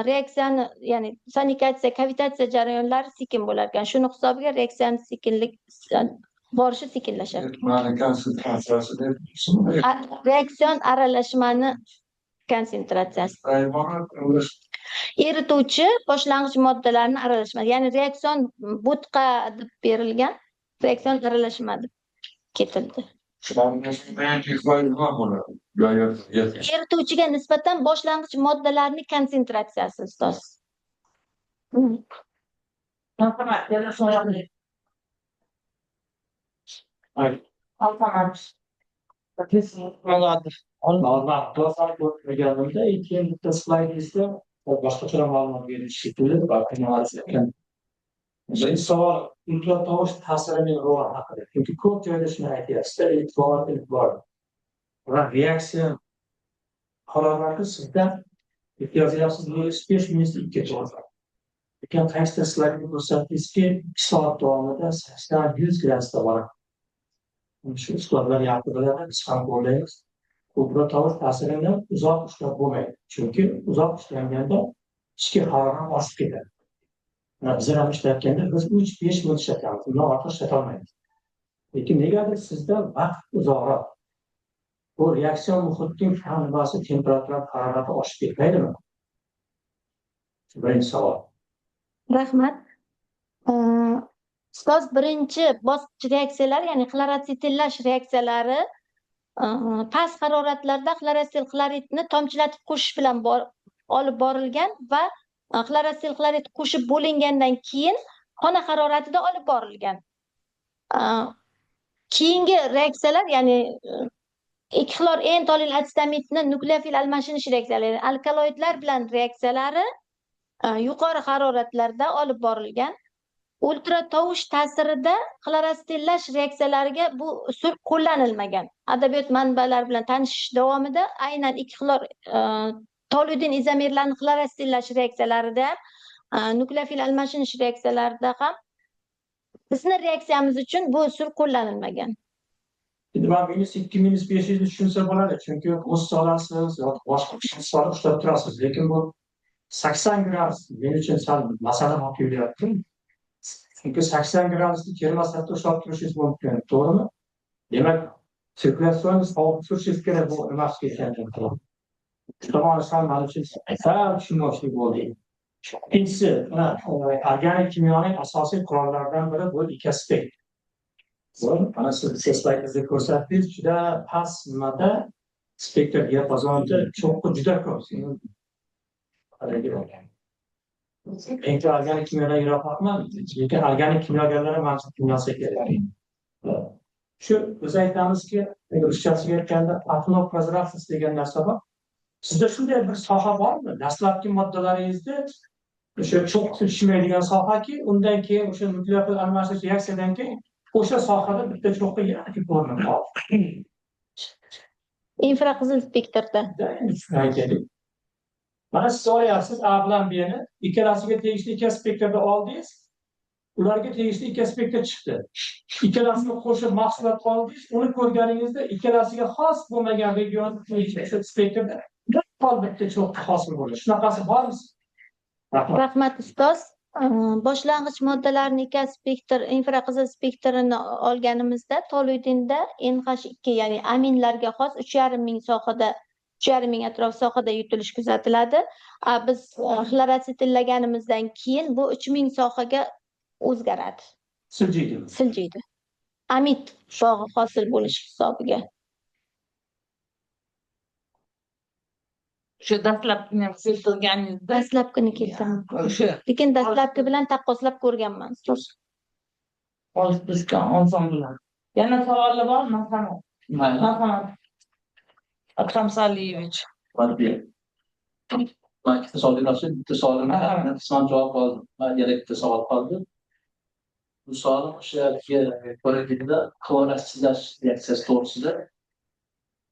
Speaker 4: reaksiyani, ya'ni sonikatsiya, kavitatsiya jarayonlari sekin bo'lar ekan. Shuni hisobiga reaksiyani sekinlik borishi sekinlashar ekan. Reaksion aralashmani konsentratsiyasi. Erituvchi boshlang'ich moddalarni aralashma, ya'ni reaksion bo'tqa deb berilgan, reaksion aralashma deb ketildi. Erituvchiga nisbatan boshlang'ich moddalarning konsentratsiyasi, ustoz.
Speaker 2: Marhamat, yana so'raylik. Marhamat.
Speaker 6: Ma'lumot ko'rganimda keyin bitta slaydingizda boshqacha ma'lumot berilishi shekilli va ekan. Birinchi savol ultratovush ta'sirining roli haqida. Chunki ko'p joyda shuni aytyapsizda, ilk bor. Va reaksiya harorati sizda yozyapsiz -5 -2 to'g'ri. Lekin qaysidir slaydda ko'rsatdingizki, 2 soat davomida 80-100 gradusda boradi. Shu ustozlar yaxshi biladi, biz ham qo'llaymiz. Ultratovush ta'sirini uzoq ushlab bo'lmaydi. Chunki uzoq ushlanganda ichki harorat oshib ketadi. Bizlar ham ishlatganda biz 3-5 minut ishlatamiz, undan ortiq ishlata olmaymiz. Lekin negadir sizda vaqt uzoqroq. Bu reaksion muhitning nimasi temperatura harorati oshib ketmaydimi? Birinchi savol.
Speaker 4: Rahmat. Ustoz, birinchi bosqich reaksiyalar, ya'ni xlorotsetillash reaksiyalari past haroratlarda xlorosil xloridni tomchilatib qo'shish bilan olib borilgan va xlorosil xlorid qo'shib bo'lingandan keyin xona haroratida olib borilgan. Keyingi reaksiyalar, ya'ni 2-xlor N-tolil asetamidni nukleofil almashinish reaksiyalari, alkaloidlar bilan reaksiyalari yuqori haroratlarda olib borilgan. Ultratovush ta'sirida xlorostellash reaksiyalariga bu usul qo'llanilmagan. Adabiyot manbalari bilan tanishish davomida aynan 2-xlor toludin izomerlarini xlorostellash reaksiyalarida, nukleofil almashinish reaksiyalarida ham bizni reaksiyamiz uchun bu usul qo'llanilmagan.
Speaker 6: Endi man -2 -5 tushunsa bo'ladi, chunki muz solasiz yoki boshqa solib ushlab turasiz, lekin bu 80 gradus men uchun sal masala bo'lib kelyapti. Chunki 80 gradusni termostatda ushlab turishingiz mumkin, to'g'rimi? Demak, sirkulyatsion sovuq turishingiz kerak bu nimasi ketgandan. Shu tomoni sal men uchun sal tushunmovchilik bo'ldi. Ikkinchisi, mana organik kimyoning asosiy qurollaridan biri bu ikaspekt. Mana siz slaydingizda ko'rsatdingiz, juda past nimada spektr diapazonida cho'qqi juda ko'p. Menga organik kimyodan yiroqroqman, lekin organik kimyogarlar ham mana kimyosi kerak. Shu biz aytamizki, ruschasiga aytganda okno prozrачность degan narsa bor. Sizda shunday bir soha bormi? Dastlabki moddalaringizda o'sha cho'qqisi tushmaydigan sohaki, undan keyin o'sha nukleofil almashish reaksiyadan keyin o'sha sohada bitta cho'qqi yana ko'rinib qoldi.
Speaker 4: Infraqizil spektrda.
Speaker 6: Mana siz olyapsiz A bilan B'ni, ikkalasiga tegishli ikki spektrda oldingiz, ularga tegishli ikki spektr chiqdi. Ikkalasini qo'shib mahsulot oldingiz, uni ko'rganingizda ikkalasiga xos bo'lmagan region spektrda darhol bitta cho'qqi hosil bo'ladi. Shunaqasi bormi? Rahmat.
Speaker 4: Rahmat ustoz. Boshlang'ich moddalarni ikki spektr, infraqizil spektrini olganimizda toluidinda NH2, ya'ni aminlarga xos 3,5 ming sohada, 3,5 ming atrof sohada yutilish kuzatiladi. Biz xlorotsetillaganimizdan keyin bu 3000 sohaga o'zgaradi.
Speaker 6: Siljiydi.
Speaker 4: Siljiydi. Amid bog'i hosil bo'lish hisobiga.
Speaker 2: O'sha dastlabkini keltirganingizda
Speaker 4: dastlabkini keltiraman.
Speaker 2: O'sha.
Speaker 4: Lekin dastlabki bilan taqqoslab ko'rganman.
Speaker 2: Olishtirishgan oson bilan. Yana savollar bormi? Marhamat. Marhamat. Akram Saliyevich.
Speaker 7: Man ikkita savol bermoqchi, bitta savolimga qisman javob oldim. Man yana bitta savol qoldi. Bu savolim o'sha ko'rganimda xlorasizlash reaksiyasi to'g'risida.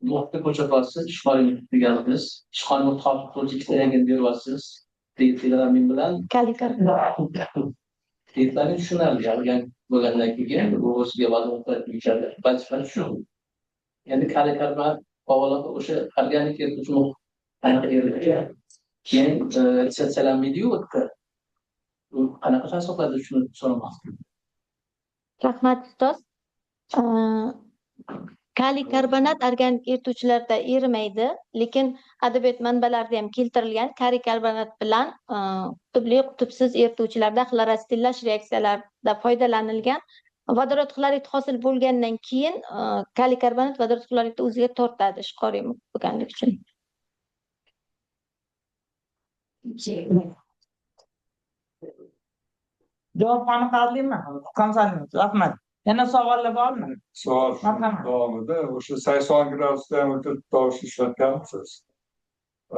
Speaker 7: Nuqta ko'rsatasiz, ishxona deganimiz, ishxona topib ikkita reagen beryapsiz. Degan bilan
Speaker 4: Kaliy karbonat.
Speaker 7: Deydilarni tushunarli, organik bo'lgandan keyin bu o'ziga vodorod yeyishadi. Vazifani shu. Endi kaliy karbonat avvalo o'sha organik erituvchi qanaqa erituvchi keyin litsenziyalanmaydiyu u yerda. U qanaqa tasdiqladi shuni so'ramoqchiman.
Speaker 4: Rahmat ustoz. Kaliy karbonat organik erituvchilarda erimaydi, lekin adabiyot manbalarida ham keltirilgan kaliy karbonat bilan qutbli, qutbsiz erituvchilarda xlorostillash reaksiyalarida foydalanilgan. Vodorod xlorid hosil bo'lgandan keyin kaliy karbonat vodorod xloridni o'ziga tortadi, ishqoriy bo'lganligi uchun.
Speaker 2: Javob qoniqarlimi? Qoniqarli. Rahmat. Yana savollar bormi?
Speaker 5: Savol shu
Speaker 2: Marhamat.
Speaker 5: davomida o'sha 80 gradusda ham ultra tovush ishlatganmisiz?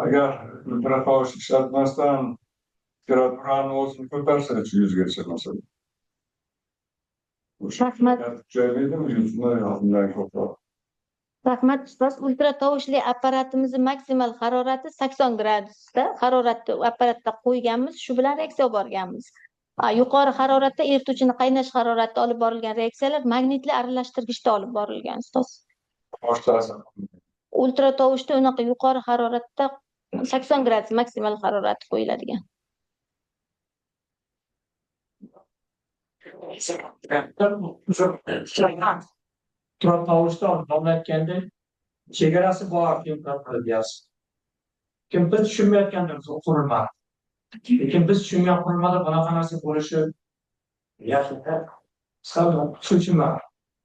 Speaker 5: Agar ultra tovush ishlatmasdan temperaturani o'zini ko'tarsa-chi 100 gacha masalan. O'sha
Speaker 4: Rahmat.
Speaker 5: kuchaymaydimi 100mi yo undan ko'proq?
Speaker 4: Rahmat ustoz. Ultra tovushli apparatimizni maksimal harorati 80 gradusda haroratni apparatda qo'yganmiz, shu bilan reaksiya olib borganmiz. Yuqori haroratda erituvchini qaynash haroratida olib borilgan reaksiyalar magnitli aralashtirgichda olib borilgan ustoz.
Speaker 5: Tovush ta'sir qilmaydi.
Speaker 4: Ultra tovushda unaqa yuqori haroratda 80 gradus maksimal harorati qo'yiladigan.
Speaker 6: Ultra tovushda domlayotganda chegarasi bor temperatura deyapsiz. Lekin biz tushunmayotgandirmiz u qurilma. Lekin biz tushungan qurilmada bunaqa narsa bo'lishi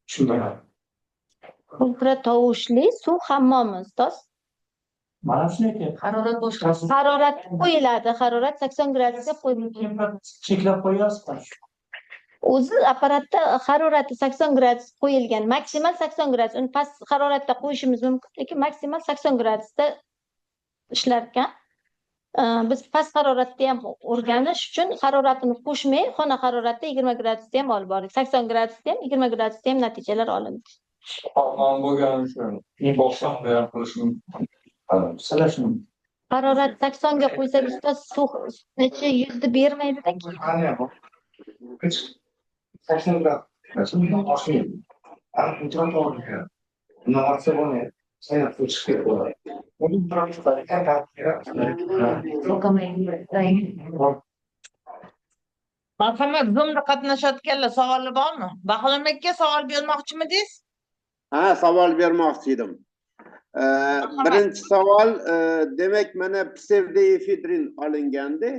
Speaker 6: tushunmagan.
Speaker 4: Ultra tovushli suv hammomi ustoz.
Speaker 6: Mana shuni aytyapman.
Speaker 1: Harorat boshqa.
Speaker 4: Harorat qo'yiladi, harorat 80 gradusga qo'yiladi.
Speaker 6: Cheklab qo'yasiz.
Speaker 4: O'zi apparatda harorati 80 gradus qo'yilgan, maksimal 80 gradus. Uni past haroratda qo'yishimiz mumkin, lekin maksimal 80 gradusda ishlar ekan. Biz past haroratda ham o'rganish uchun haroratini qo'shmay, xona haroratida 20 gradusda ham olib bordik. 80 gradusda ham, 20 gradusda ham natijalar olindi.
Speaker 5: Hammom bo'lgani uchun 90 da ham qilish mumkin.
Speaker 4: Harorat 80 ga qo'ysak ustoz suv necha yuzda bermaydi-da keyin.
Speaker 8: 80 grad.
Speaker 2: Marhamat, Zoomda qatnashayotganlar savoli bormi? Bahlom aka savol bermoqchimidingiz?
Speaker 9: Ha, savol bermoqchi edim. Birinchi savol, demak mana psevdoefedrin olingandi.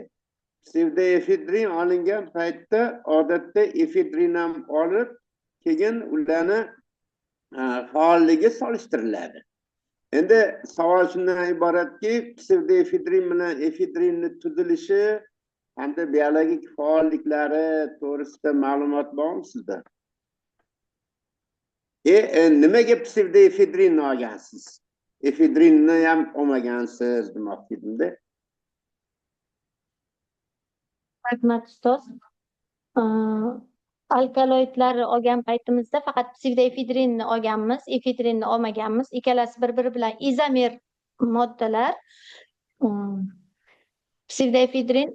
Speaker 9: Psevdoefedrin olingan paytda odatda efedrin ham olib, keyin ularni faolligi solishtiriladi. Endi savol shundan iboratki, psevdoefedrin bilan efedrinni tuzilishi hamda biologik faolliklari to'g'risida ma'lumot bormi sizda? Nimaga psevdoefedrinni olgansiz? Efedrinni ham olmagansiz demoqchi edimda.
Speaker 4: Rahmat ustoz. Alkaloidlarni olgan paytimizda faqat psevdoefedrinni olganmiz, efedrinni olmaganmiz. Ikkalasi bir-biri bilan izomer moddalar. Psevdoefedrin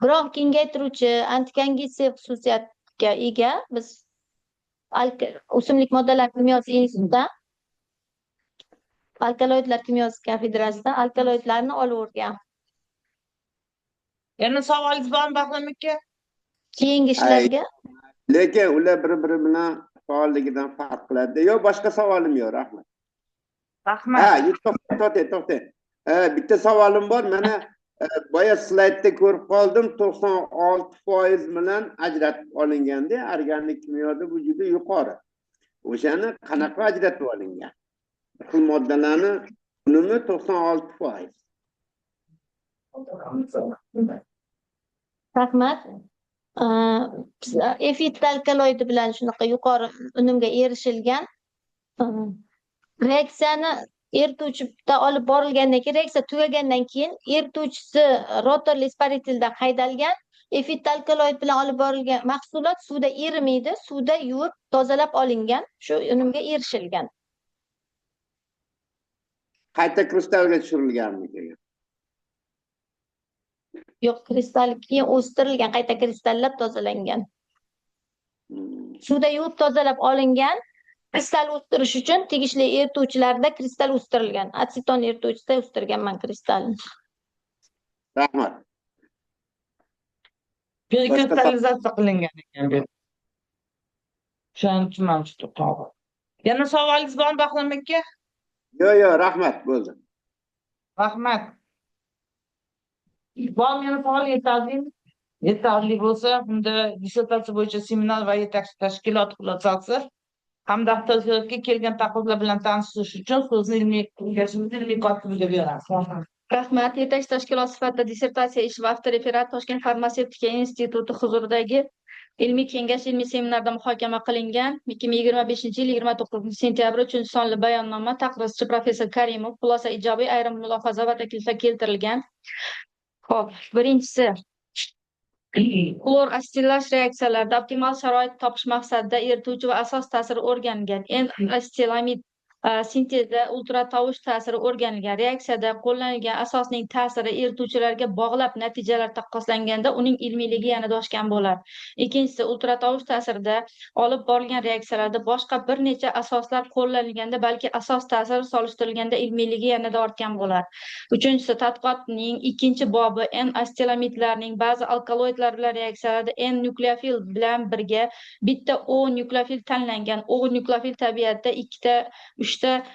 Speaker 4: bronx kengaytiruvchi, antikongestiv xususiyatga ega. Biz o'simlik moddalar kimyosi institutida alkaloidlar kimyosi kafedrasida alkaloidlarni olib o'rgan.
Speaker 2: Yana savolingiz bormi Bahlom aka?
Speaker 4: Keyingi ishlarga.
Speaker 9: Lekin ular bir-biri bilan faolligidan farq qiladi. Yo'q, boshqa savolim yo'q, rahmat.
Speaker 2: Rahmat.
Speaker 9: Ha, to'xtang. Bitta savolim bor. Mana boya slaydda ko'rib qoldim, 96% bilan ajratib olinganda, organik kimyoda bu juda yuqori. O'shani qanaqa ajratib olingan? Bir xil moddalarni unumi 96%.
Speaker 4: Rahmat. Efit alkaloidi bilan shunaqa yuqori unumga erishilgan. Reaksiyani erituvchida olib borilgandan keyin, reaksiya tugagandan keyin erituvchisi rotorli isparitelda haydalgan. Efit alkaloid bilan olib borilgan mahsulot suvda erimaydi, suvda yuvib tozalab olingan, shu unumga erishilgan.
Speaker 9: Qayta kristalga tushirilganmi keyin?
Speaker 4: Yo'q, kristal keyin o'stirilgan, qayta kristallab tozalangan. Suvda yuvib tozalab olingan. Kristal o'stirish uchun tegishli erituvchilarda kristal o'stirilgan. Aseton erituvchisida o'stirganman kristalni.
Speaker 9: Rahmat.
Speaker 2: Kristallizatsiya qilingan ekan bu. Shuning uchun ham juda to'g'ri. Yana savolingiz bormi Bahlom aka?
Speaker 9: Yo'q, yo'q, rahmat, bo'ldi.
Speaker 2: Rahmat. Bormi yana savol? Yetarlimi? Yetarli bo'lsa, unda dissertatsiya bo'yicha seminar va yetakchi tashkilot xulosasi hamda tashkilotga kelgan takliflar bilan tanishish uchun so'zni ilmiy kengashimiz ilmiy kotibiga beramiz.
Speaker 3: Rahmat. Yetakchi tashkilot sifatida dissertatsiya ishi va avtoreferat Toshkent farmatsevtika instituti huzuridagi Ilmiy kengash ilmiy seminarda muhokama qilingan 2025-yil 29 sentyabr 3-sonli bayonnoma, taqrizchi professor Karimov, xulosa ijobiy, ayrim mulohaza va takliflar keltirilgan. Xo'p, birinchisi: xlor asetillash reaksiyalarida optimal sharoit topish maqsadida erituvchi va asos ta'siri o'rganilgan. N-asetilamid sintezda ultratovush ta'siri o'rganilgan. Reaksiyada qo'llanilgan asosning ta'siri erituvchilarga bog'lab natijalar taqqoslanganda uning ilmiyligi yanada oshgan bo'lar. Ikkinchisi, ultratovush ta'sirida olib borilgan reaksiyalarda boshqa bir necha asoslar qo'llanilganda balki asos ta'siri solishtirilganda ilmiyligi yanada ortgan bo'lar. Uchinchisi, tadqiqotning ikkinchi bobi N-asetilamidlarning ba'zi alkaloidlar bilan reaksiyalarda N nukleofil bilan birga bitta O nukleofil tanlangan. O nukleofil tabiatda ikkita, uchta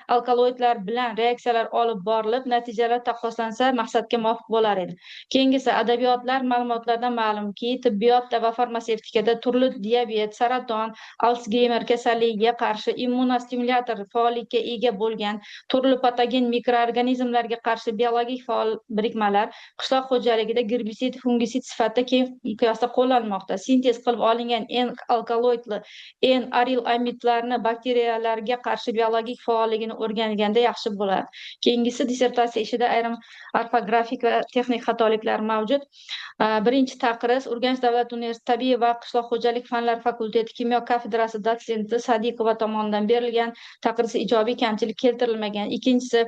Speaker 3: alkaloidlar bilan reaksiyalar olib borilib, natijalar taqqoslansa maqsadga muvofiq bo'lar edi. Keyingisi, adabiyotlar ma'lumotlardan ma'lumki, tibbiyotda va farmatsevtikada turli diabet, saraton, Alsgeymer kasalligiga qarshi immunostimulyator faollikka ega bo'lgan turli patogen mikroorganizmlarga qarshi biologik faol birikmalar qishloq xo'jaligida gerbisid, fungisid sifatida keng miqyosda qo'llanilmoqda. Sintez qilib olingan N alkaloidli N arilamidlarni bakteriyalarga qarshi biologik faolligini o'rganilganda yaxshi bo'ladi. Keyingisi, dissertatsiya ishida ayrim orfografik va texnik xatoliklar mavjud. Birinchi taqriz Urganch davlat universiteti tabiiy va qishloq xo'jalik fanlar fakulteti kimyo kafedrasi dotsenti Sadiqova tomonidan berilgan. Taqriz ijobiy, kamchilik keltirilmagan. Ikkinchisi,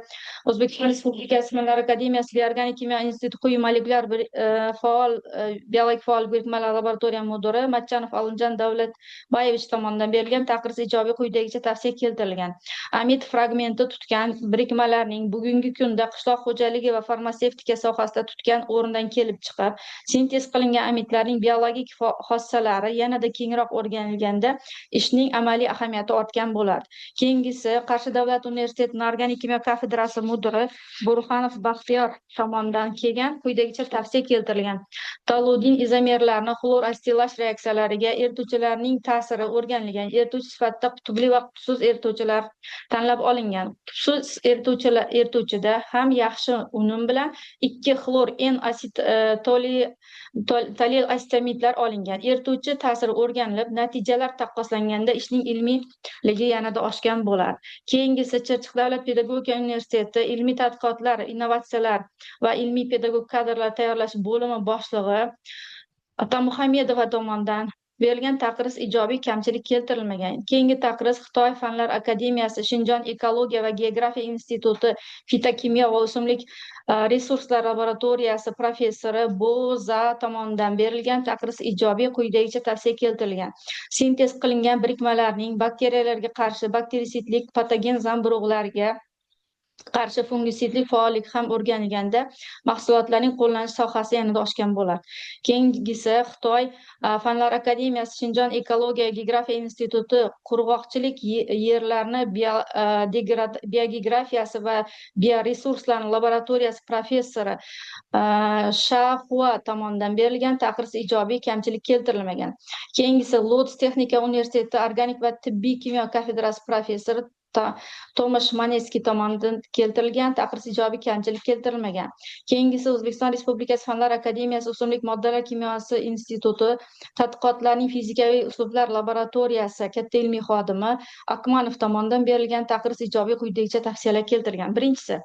Speaker 3: O'zbekiston Respublikasi Fanlar akademiyasi Bioorganik kimyo instituti quyi molekulyar bir faol biologik faol birikmalar laboratoriya mudiri Matchanov Olimjon Davlatbayevich tomonidan berilgan. Taqriz ijobiy, quyidagicha tavsiya keltirilgan. Amid fragmenti tutgan birikmalarning bugungi kunda qishloq xo'jaligi va farmatsevtika sohasida tutgan o'rnidan kelib chiqib, sintez qilingan amidlarning biologik xossalari yanada kengroq o'rganilganda ishning amaliy ahamiyati ortgan bo'ladi. Keyingisi, Qarshi davlat universiteti organik kimyo kafedrasi mudiri Burxonov Baxtiyor tomonidan kelgan, quyidagicha tavsiya keltirilgan. Toludin izomerlarini xlor asetillash reaksiyalariga erituvchilarning ta'siri o'rganilgan. Erituvchi sifatida qutbli va qutbsiz erituvchilar tanlab olingan. Qutbsiz erituvchida ham yaxshi unum bilan 2 xlor N asit tolil acetamidlar olingan. Erituvchi ta'siri o'rganilib, natijalar taqqoslanganda ishning ilmiyligi yanada oshgan bo'ladi. Keyingisi, Chirchiq davlat pedagogika universiteti ilmiy tadqiqotlar, innovatsiyalar va ilmiy pedagog kadrlar tayyorlash bo'limi boshlig'i Atamuhamedova tomonidan berilgan. Taqriz ijobiy, kamchilik keltirilmagan. Keyingi taqriz Xitoy Fanlar akademiyasi Shinjon ekologiya va geografiya instituti fitokimyo va o'simlik resurslar laboratoriyasi professori Boza tomonidan berilgan. Taqriz ijobiy, quyidagicha tavsiya keltirilgan. Sintez qilingan birikmalarning bakteriyalarga qarshi bakterisidlik, patogen zamburug'larga qarshi fungisidlik faolligi ham o'rganilganda mahsulotlarning qo'llanish sohasi yanada oshgan bo'ladi. Keyingisi, Xitoy Fanlar akademiyasi Shinjon ekologiya geografiya instituti qurg'oqchilik yerlarni biogeografiyasi va bioresurslar laboratoriyasi professori Shaxua tomonidan berilgan. Taqriz ijobiy, kamchilik keltirilmagan. Keyingisi, Lodz texnika universiteti organik va tibbiy kimyo kafedrasi professori Tomash Manetskiy tomonidan keltirilgan. Taqriz ijobiy, kamchilik keltirilmagan. Keyingisi, O'zbekiston Respublikasi Fanlar akademiyasi O'simlik moddalar kimyosi instituti tadqiqotlarning fizikaviy uslublar laboratoriyasi katta ilmiy xodimi Akmanov tomonidan berilgan. Taqriz ijobiy, quyidagicha tavsiyalar keltirilgan. Birinchisi,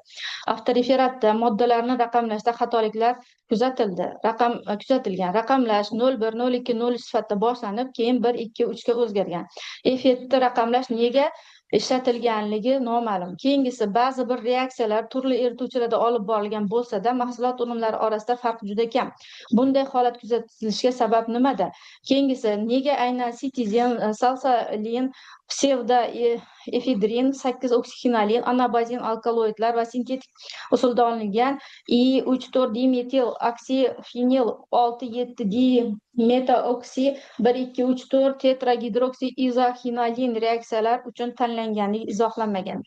Speaker 3: avtoreferatda moddalarni raqamlashda xatoliklar kuzatildi. Raqam kuzatilgan. Raqamlash 01, 02, 03 sifatida boshlanib, keyin 1, 2, 3 ga o'zgargan. F7 raqamlash nega ishlatilganligi noma'lum. Keyingisi, ba'zi bir reaksiyalar turli erituvchilarda olib borilgan bo'lsa-da, mahsulot unumlari orasida farq juda kam. Bunday holat kuzatilishiga sabab nimada? Keyingisi, nega aynan sitizin, salsalin, psevdoefedrin, 8 oksixinolin, anabazin alkaloidlar va sintetik usulda olingan I 3 4 dimetil oksifenil 6 7 dimetaoksi 1 2 3 4 tetragidroksi izoxinolin reaksiyalar uchun tanlanganligi izohlanmagan.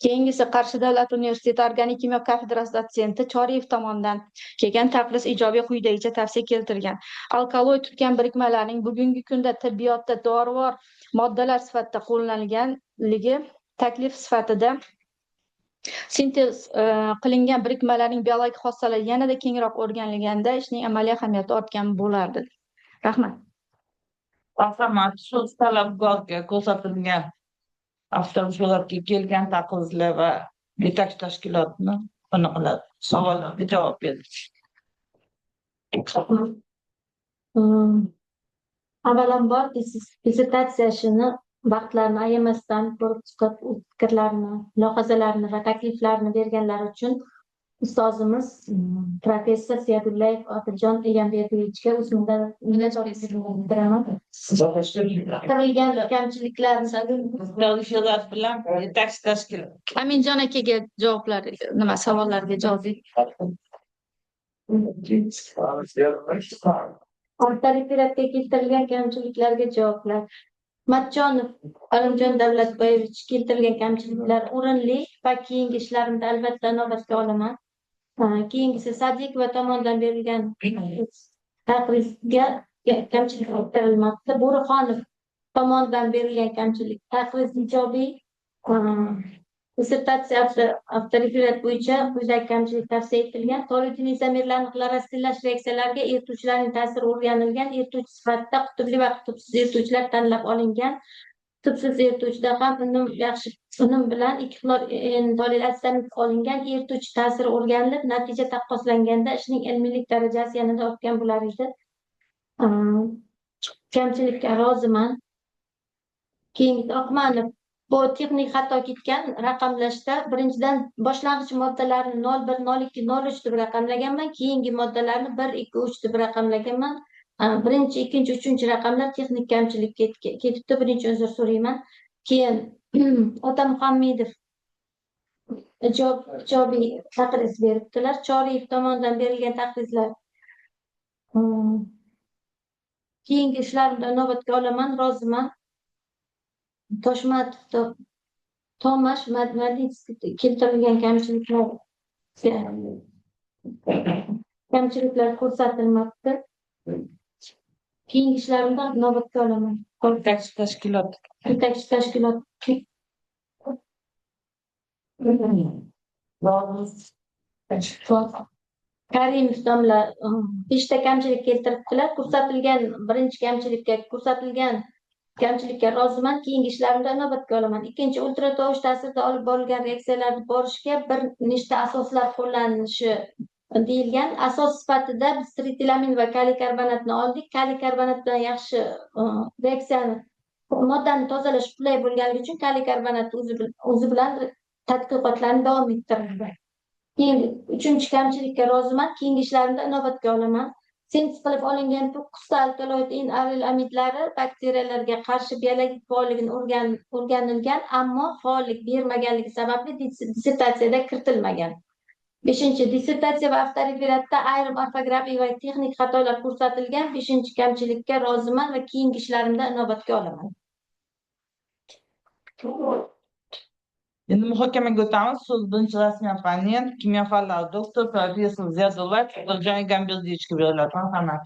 Speaker 3: Keyingisi, Qarshi davlat universiteti organik kimyo kafedrasi dotsenti Choriyev tomonidan kelgan. Taqriz ijobiy, quyidagicha tavsiya keltirgan. Alkaloid tutgan birikmalarning bugungi kunda tibbiyotda dorivor moddalar sifatida qo'llanilganligi taklif sifatida sintez qilingan birikmalarning biologik xossalari yanada kengroq o'rganilganda ishning amaliy ahamiyati ortgan bo'lardi. Rahmat.
Speaker 2: Marhamat, so'z talabgorga ko'rsatilgan avtoreferatga kelgan taqrizlar va yetakchi tashkilotni aniqlab savollarga javob berdi.
Speaker 4: Avvalambor dissertatsiya ishini vaqtlarini ayamasdan ko'rib chiqib, o'z fikrlarini, mulohazalarini va takliflarini berganlari uchun ustozimiz professor Ziyodullayev Odiljon Egamberdiyevichga o'zimdan minnatdorlik bildiraman. Qirilgan kamchiliklarni
Speaker 2: Referat bilan yetakchi tashkilot.
Speaker 3: Aminjon akaga javoblar, nima, savollarga javob.
Speaker 4: Avtoreferatga keltirilgan kamchiliklarga javoblar. Matjonov Alimjon Davlatboyevich keltirgan kamchiliklar o'rinli va keyingi ishlarimda albatta inobatga olaman. Keyingisi Sadiqova tomonidan berilgan taqrizga kamchilik keltirilmoqda. Bo'rixonov tomonidan berilgan kamchilik taqriz ijobiy. Dissertatsiya avtoreferat bo'yicha quyidagi kamchilik tavsiya etilgan. Toluidin izomerlarini xlorasillash reaksiyalariga erituvchilarning ta'siri o'rganilgan. Erituvchi sifatida qutbli va qutbsiz erituvchilar tanlab olingan. Qutbsiz erituvchida ham unum yaxshi unum bilan 2 xlor tolil acetamid olingan. Erituvchi ta'siri o'rganilib, natija taqqoslanganda ishning ilmiylik darajasi yanada ortgan bo'lar edi. Kamchilikka roziman. Keyingisi Oqmanov. Bu texnik xato ketgan raqamlashda. Birinchidan boshlang'ich moddalarni 0 1 0 2 0 3 deb raqamlaganman, keyingi moddalarni 1 2 3 deb raqamlaganman. Birinchi, ikkinchi, uchinchi raqamlar texnik kamchilik ketibdi. Buning uchun uzr so'rayman. Keyin Otamuhammedov ijobiy taqriz beribdilar. Choriyev tomonidan berilgan taqrizlar keyingi ishlarimda inobatga olaman, roziman. Toshmatov Tomash keltirilgan kamchiliklar ko'rsatilmabdi. Keyingi ishlarimda inobatga olaman.
Speaker 2: Yetakchi tashkilot.
Speaker 4: Yetakchi tashkilot. Karimov domla 5 ta kamchilik keltiribdilar. Ko'rsatilgan birinchi kamchilikka ko'rsatilgan kamchilikka roziman, keyingi ishlarimda inobatga olaman. Ikkinchi, ultratovush ta'sirida olib borilgan reaksiyalarni borishga bir nechta asoslar qo'llanilishi deyilgan. Asos sifatida biz tritilamin va kaliy karbonatni oldik. Kaliy karbonat bilan yaxshi reaksiyani, moddani tozalash qulay bo'lganligi uchun kaliy karbonat o'zi bilan tadqiqotlarni davom ettirdik. Keyin uchinchi kamchilikka roziman, keyingi ishlarimda inobatga olaman. Sintez qilib olingan 9 ta alkaloid N-aril amidlari bakteriyalarga qarshi biologik faolligini o'rganilgan, ammo faollik bermaganligi sababli dissertatsiyada kiritilmagan. 5. Dissertatsiya va avtoreferatda ayrim orfografik va texnik xatolar ko'rsatilgan. 5. Kamchilikka roziman va keyingi ishlarimda inobatga olaman.
Speaker 2: Endi muhokamaga o'tamiz. So'z birinchi rasmiy opponent, kimyo fanlari doktor, professor Ziyodullayev Odiljon Egamberdiyevichga beriladi. Marhamat.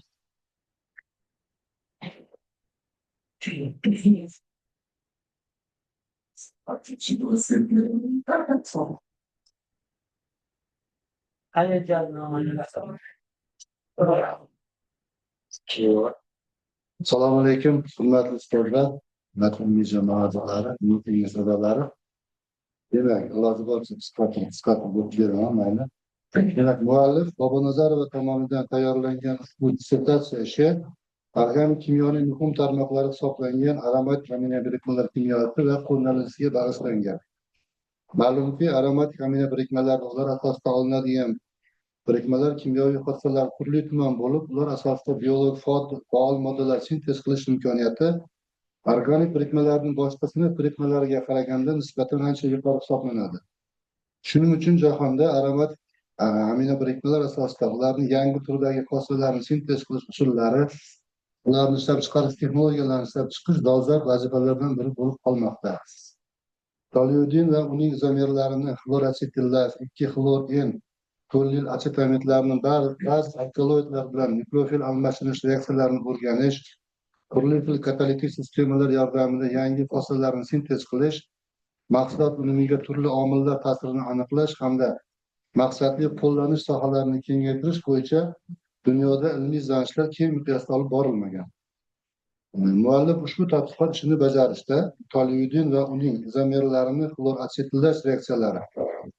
Speaker 8: Assalomu alaykum, hurmatli ustozlar, hurmatli jamoat a'zolari, kengash a'zolari. Demak, iloji boricha qisqa qilib beraman, mayli. Demak, muallif Bobonazarova tomonidan tayyorlangan ushbu dissertatsiya ishi organik kimyoning muhim tarmoqlari hisoblangan aromatik aminobirikmalar kimyosi va qo'llanilishiga bag'ishlangan. Ma'lumki, aromatik aminobirikmalar va ular asosida olinadigan birikmalar kimyoviy hodisalar turli tuman bo'lib, ular asosida biologik faol moddalar sintez qilish imkoniyati organik birikmalarning boshqa sinf birikmalariga qaraganda nisbatan ancha yuqori hisoblanadi. Shuning uchun jahonda aromatik aminobirikmalar asosida ularning yangi turdagi xossalarni sintez qilish usullari, ularni ishlab chiqarish texnologiyalarini ishlab chiqish dolzarb vazifalardan biri bo'lib qolmoqda. Toluidin va uning izomerlarini xlorasetillar, 2-xlor-N to'lil acetamidlarni ba'zi alkaloidlar bilan nukleofil almashinish reaksiyalarini o'rganish, turli xil katalitik sistemalar yordamida yangi xossalarni sintez qilish, mahsulot unumiga turli omillar ta'sirini aniqlash hamda maqsadli qo'llanish sohalarini kengaytirish bo'yicha dunyoda ilmiy izlanishlar keng miqyosda olib borilmagan. Muallif ushbu tadqiqot ishini bajarishda toluidin va uning izomerlarini xlor atsetillash reaksiyalari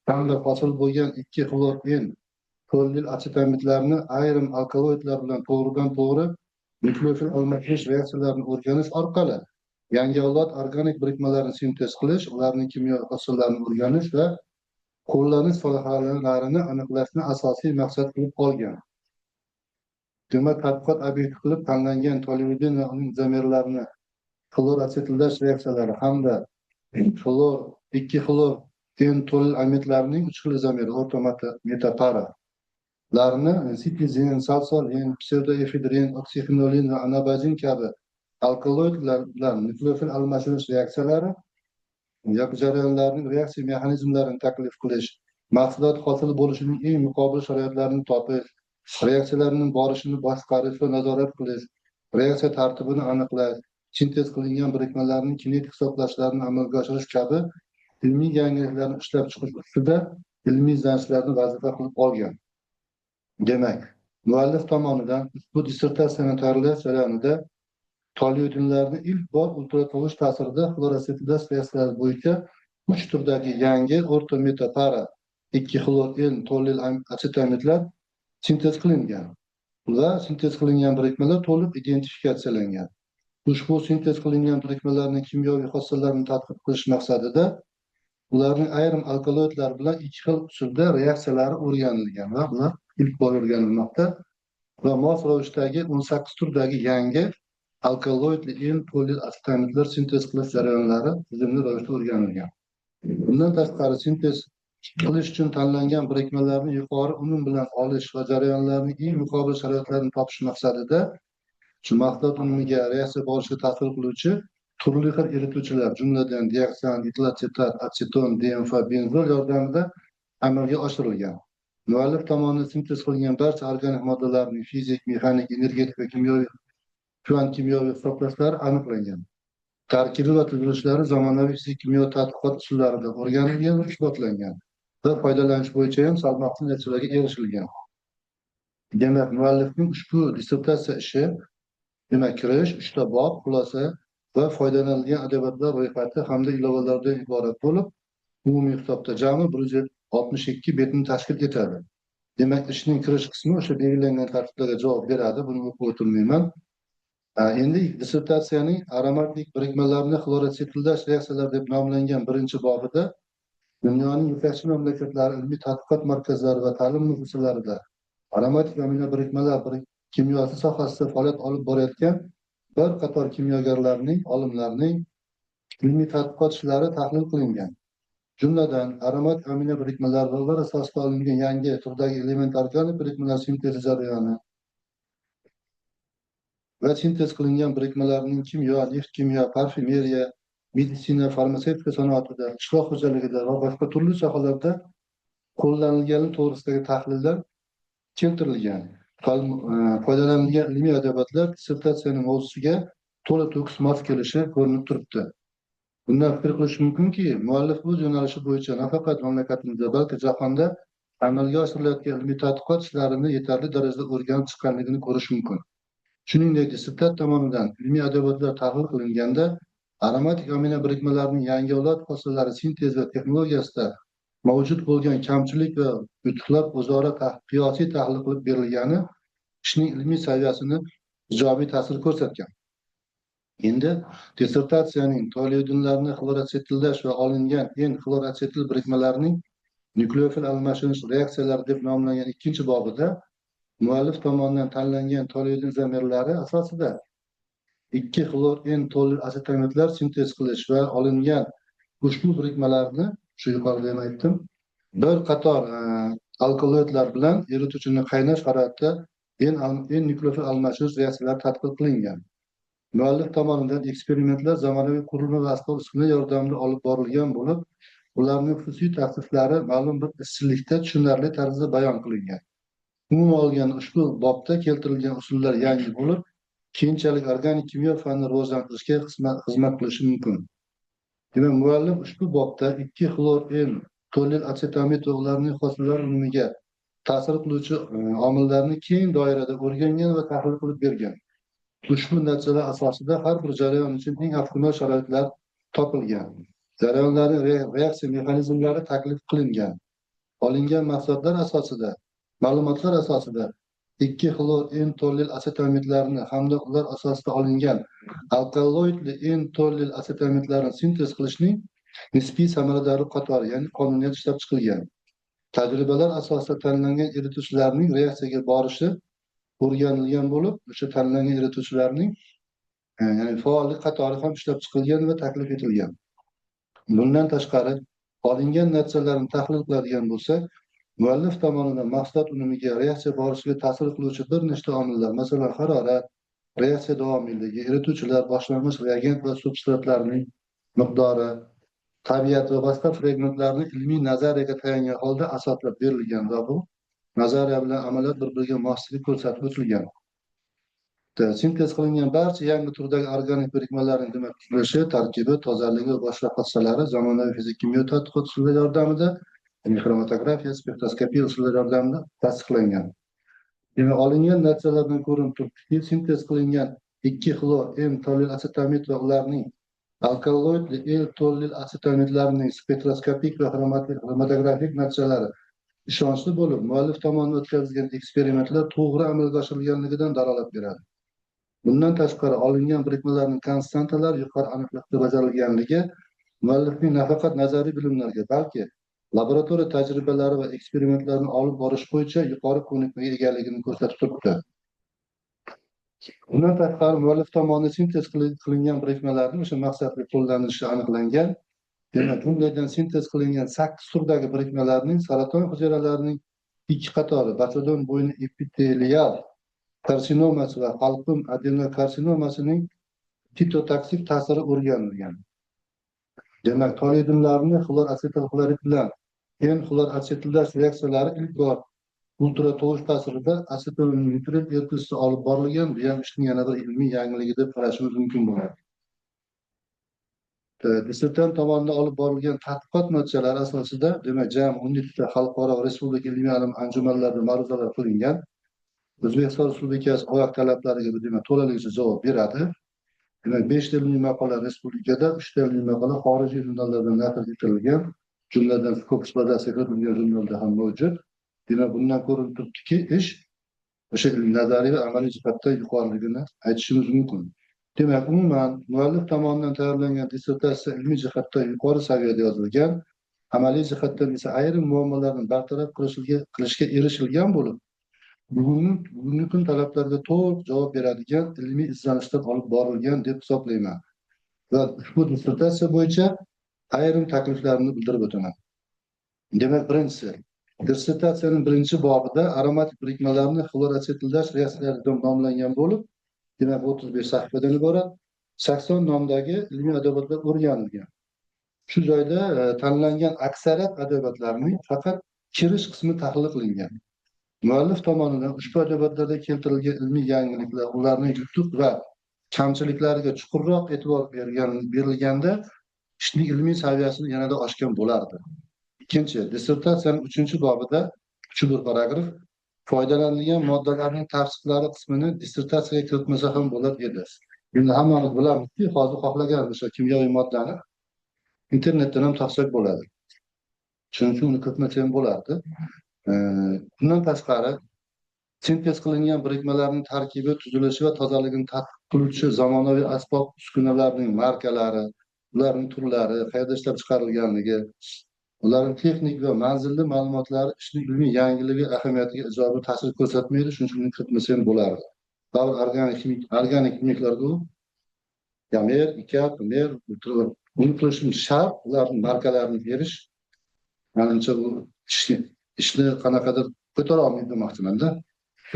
Speaker 8: hamda hosil bo'lgan 2 xlor N tolil acetamidlarni ayrim alkaloidlar bilan to'g'ridan to'g'ri nukleofil almashtirish reaksiyalarini o'rganish orqali yangi avlod organik birikmalarni sintez qilish, ularning kimyo xosiyatlarini o'rganish va qo'llanish sohalarini aniqlashni asosiy maqsad qilib olgan. Demak, tadqiqot obyekti qilib tanlangan toluidin va uning izomerlarini xlor atsetillash reaksiyalari hamda xlor 2 xlor N tolil amidlarining 3 xil izomeri o'rta metaparalarni sitizin, salsolin, psevdoefedrin, oksixinolin va anabazin kabi alkaloidlar bilan nukleofil almashinish reaksiyalari yoki jarayonlarning reaksiya mexanizmlarini taklif qilish, mahsulot hosil bo'lishining eng muqobil sharoitlarini topish, reaksiyalarning borishini boshqarish va nazorat qilish, reaksiya tartibini aniqlash, sintez qilingan birikmalarning kinetik hisoblashlarini amalga oshirish kabi ilmiy yangiliklarni ishlab chiqish ustida ilmiy izlanishlarni vazifa qilib olgan. Demak, muallif tomonidan ushbu dissertatsiyani tayyorlash jarayonida toluidinlarni ilk bor ultratovush ta'sirida xlorasetillash reaksiyalari bo'yicha 3 turdagi yangi o'rta metapara 2 xlor N tolil acetamidlar sintez qilingan va sintez qilingan birikmalar to'liq identifikatsiyalangan. Ushbu sintez qilingan birikmalarning kimyoviy xossalarini tadqiq qilish maqsadida ularning ayrim alkaloidlar bilan 2 xil usulda reaksiyalari o'rganilgan va bular ilk bor o'rganilmoqda va mos ravishdagi 18 turdagi yangi alkaloidli N tolil acetamidlar sintez qilish jarayonlari tizimli ravishda o'rganilgan. Bundan tashqari sintez qilish uchun tanlangan birikmalarni yuqori unum bilan olish va jarayonlarning eng muqobil sharoitlarini topish maqsadida shu mahsulot unumiga reaksiya borishiga ta'sir qiluvchi turli xil erituvchilar, jumladan dioksan, etilatsetat, aseton, DMF, benzol yordamida amalga oshirilgan. Muallif tomonidan sintez qilingan barcha organik moddalarning fizik, mexanik, energetik va kimyoviy kvant kimyoviy hisoblashlari aniqlangan. Tarkibi va tuzilishlari zamonaviy fizik kimyo tadqiqot usullarida o'rganilgan va isbotlangan va foydalanish bo'yicha ham salmoqli natijalarga erishilgan. Demak, muallifning ushbu dissertatsiya ishi, demak, kirish, 3 ta bob, xulosa va foydalanilgan adabiyotlar ro'yxati hamda ilovalardan iborat bo'lib, umumiy hisobda jami 162 betni tashkil etadi. Demak, ishning kirish qismi o'sha belgilangan tartiblarga javob beradi. Buni o'qib o'tirmayman. Endi dissertatsiyaning aromatik birikmalarni xlorasetillash reaksiyalari deb nomlangan birinchi bobida dunyoning yetakchi mamlakatlari ilmiy tadqiqot markazlari va ta'lim muassasalarida aromatik amino birikmalar kimyosi sohasida faoliyat olib borayotgan bir qator kimyogarlarning, olimlarning ilmiy tadqiqot ishlari tahlil qilingan. Jumladan, aromatik amino birikmalar va ular asosida olingan yangi turdagi element organik birikmalar sintezi jarayoni va sintez qilingan birikmalarning kimyo, neft kimyo, parfyumeriya, meditsina, farmatsevtika sanoatida, qishloq xo'jaligida va boshqa turli sohalarda qo'llanilgani to'g'risidagi tahlillar keltirilgan. Foydalanilgan ilmiy adabiyotlar dissertatsiyaning mavzusiga to'la to'kis mos kelishi ko'rinib turibdi. Bundan fikr qilish mumkinki, muallif o'z yo'nalishi bo'yicha nafaqat mamlakatimizda, balki jahonda amalga oshirilayotgan ilmiy tadqiqot ishlarini yetarli darajada o'rganib chiqqanligini ko'rish mumkin. Shuningdek, dissertant tomonidan ilmiy adabiyotlar tahlil qilinganda aromatik amino birikmalarining yangi avlod xossalari sintez va texnologiyasida mavjud bo'lgan kamchilik va yutuqlar o'zaro qiyosiy tahlil qilib berilgani ishning ilmiy saviyasini ijobiy ta'sir ko'rsatgan. Endi dissertatsiyaning toluidinlarni xlorasetillash va olingan N xlorasetil birikmalarining nukleofil almashinish reaksiyalari deb nomlangan ikkinchi bobida muallif tomonidan tanlangan toluidin izomerlari asosida 2 xlor N tolil acetamidlar sintez qilish va olingan ushbu birikmalarni, shu yuqorida ham aytdim, bir qator alkaloidlar bilan erituvchini qaynash haroratida N nukleofil almashish reaksiyalari tadqiq qilingan. Muallif tomonidan eksperimentlar zamonaviy qurilma va asbob uskunalar yordamida olib borilgan bo'lib, ularning xususiy tavsiflari ma'lum bir izchillikda tushunarli tarzda bayon qilingan. Umuman olganda ushbu bobda keltirilgan usullar yangi bo'lib, keyinchalik organik kimyo fanini rivojlantirishga xizmat qilishi mumkin. Demak, muallif ushbu bobda 2 xlor N tolil acetamid va ularning hosillari unumiga ta'sir qiluvchi omillarni keng doirada o'rgangan va tahlil qilib bergan. Ushbu natijalar asosida har bir jarayon uchun eng optimal sharoitlar topilgan. Jarayonlarning reaksiya mexanizmlari taklif qilingan. Olingan mahsulotlar asosida, ma'lumotlar asosida 2-xlor N-tolil acetamidlarni hamda ular asosida olingan alkaloidli N-tolil acetamidlarni sintez qilishning nisbiy samaradorlik qatori, ya'ni qonuniyat ishlab chiqilgan. Tajribalar asosida tanlangan erituvchilarning reaksiyaga borishi o'rganilgan bo'lib, o'sha tanlangan erituvchilarning ya'ni faollik qatori ham ishlab chiqilgan va taklif etilgan. Bundan tashqari, olingan natijalarni tahlil qiladigan bo'lsak, muallif tomonidan mahsulot unumiga reaksiya borishiga ta'sir qiluvchi bir nechta omillar, masalan, harorat, reaksiya davomiyligi, erituvchilar, boshlang'ich reagent va substratlarning miqdori, tabiat va boshqa fragmentlarni ilmiy nazariyaga tayangan holda asoslab berilgan va bu nazariya bilan amaliyot bir-biriga mosligi ko'rsatib o'tilgan. Sintez qilingan barcha yangi turdagi organik birikmalarning demak tuzilishi, tarkibi, tozaligi va boshqa xususiyatlari zamonaviy fizik kimyo tadqiqot usullari yordamida, ya'ni xromatografiya, spektroskopiya usullari yordamida tasdiqlangan. Demak, olingan natijalardan ko'rinib turibdiki, sintez qilingan 2-xlor N-tolil acetamid va ularning alkaloidli L-tolil acetamidlarining spektroskopik va xromatografik natijalari ishonchli bo'lib, muallif tomonidan o'tkazilgan eksperimentlar to'g'ri amalga oshirilganligidan dalolat beradi. Bundan tashqari, olingan birikmalarning konstantalari yuqori aniqlikda bajarilganligi muallifning nafaqat nazariy bilimlarga, balki laboratoriya tajribalari va eksperimentlarni olib borish bo'yicha yuqori ko'nikmaga egaligini ko'rsatib turibdi. Bundan tashqari, muallif tomonidan sintez qilingan birikmalarning o'sha maqsadli qo'llanilishi aniqlangan. Demak, jumladan sintez qilingan 8 turdagi birikmalarning saraton hujayralarining 2 qatori bachadon bo'yni epitelial karsinomasi va halqum adenokarsinomasining sitotoksik ta'siri o'rganilgan. Demak, tolidinlarni xlor asetil xlorid bilan N-xlor asetildash reaksiyalari ilk bor ultratovush ta'sirida asetilnitril erituvchisida olib borilgan. Bu ham ishning yana bir ilmiy yangiligi deb qarashimiz mumkin bo'ladi. Dissertant tomonidan olib borilgan tadqiqot natijalari asosida, demak, jami 17 ta xalqaro va respublika ilmiy anjumanlarida ma'ruzalar qilingan. O'zbekiston Respublikasi OYAK talablariga bu demak to'laligicha javob beradi. Demak, 5 ta ilmiy maqola respublikada, 3 ta ilmiy maqola xorijiy jurnallarda nashr etilgan. Jumladan Scopus bazasiga kiritilgan jurnalda ham mavjud. Demak, bundan ko'rinib turibdiki, ish o'sha nazariy va amaliy jihatda yuqoriligini aytishimiz mumkin. Demak, umuman muallif tomonidan tayyorlangan dissertatsiya ilmiy jihatdan yuqori saviyada yozilgan, amaliy jihatdan esa ayrim muammolarni bartaraf qilishga erishilgan bo'lib, bugungi kun talablariga to'liq javob beradigan ilmiy izlanishlar olib borilgan deb hisoblayman. Va ushbu dissertatsiya bo'yicha ayrim takliflarni bildirib o'taman. Demak, birinchisi, dissertatsiyaning birinchi bobida aromatik birikmalarni xlor asetildash reaksiyalari deb nomlangan bo'lib, demak 35 sahifadan iborat 80 nomdagi ilmiy adabiyotlar o'rganilgan. Shu joyda tanlangan aksariyat adabiyotlarning faqat kirish qismi tahlil qilingan. Muallif tomonidan ushbu adabiyotlarda keltirilgan ilmiy yangiliklar, ularning yutuq va kamchiliklariga chuqurroq e'tibor berilganda ishning ilmiy saviyasini yanada oshgan bo'lardi. Ikkinchi, dissertatsiyaning 3-bobida 3 paragraf foydalanilgan moddalarning tavsiflari qismini dissertatsiyaga kiritmasa ham bo'lar edi. Endi hammamiz bilamizki, hozir xohlagan o'sha kimyoviy moddani internetdan ham topsak bo'ladi. Shuning uchun uni kiritmasa ham bo'lardi. Bundan tashqari, sintez qilingan birikmalarning tarkibi, tuzilishi va tozaligini tadqiq qiluvchi zamonaviy asbob uskunalarning markalari, ularning turlari, qayerda ishlab chiqarilganligi, ularning texnik va manzilli ma'lumotlari ishning ilmiy yangiligi ahamiyatiga ijobiy ta'sir ko'rsatmaydi, shuning uchun uni kiritmasa ham bo'lardi. Baribir organik ximiklarga u Yamer, Ikap, Mer, uni qilishimiz shart, ularning markalarini berish, menimcha bu ishni qanaqadir ko'tara olmaydi demoqchimanda.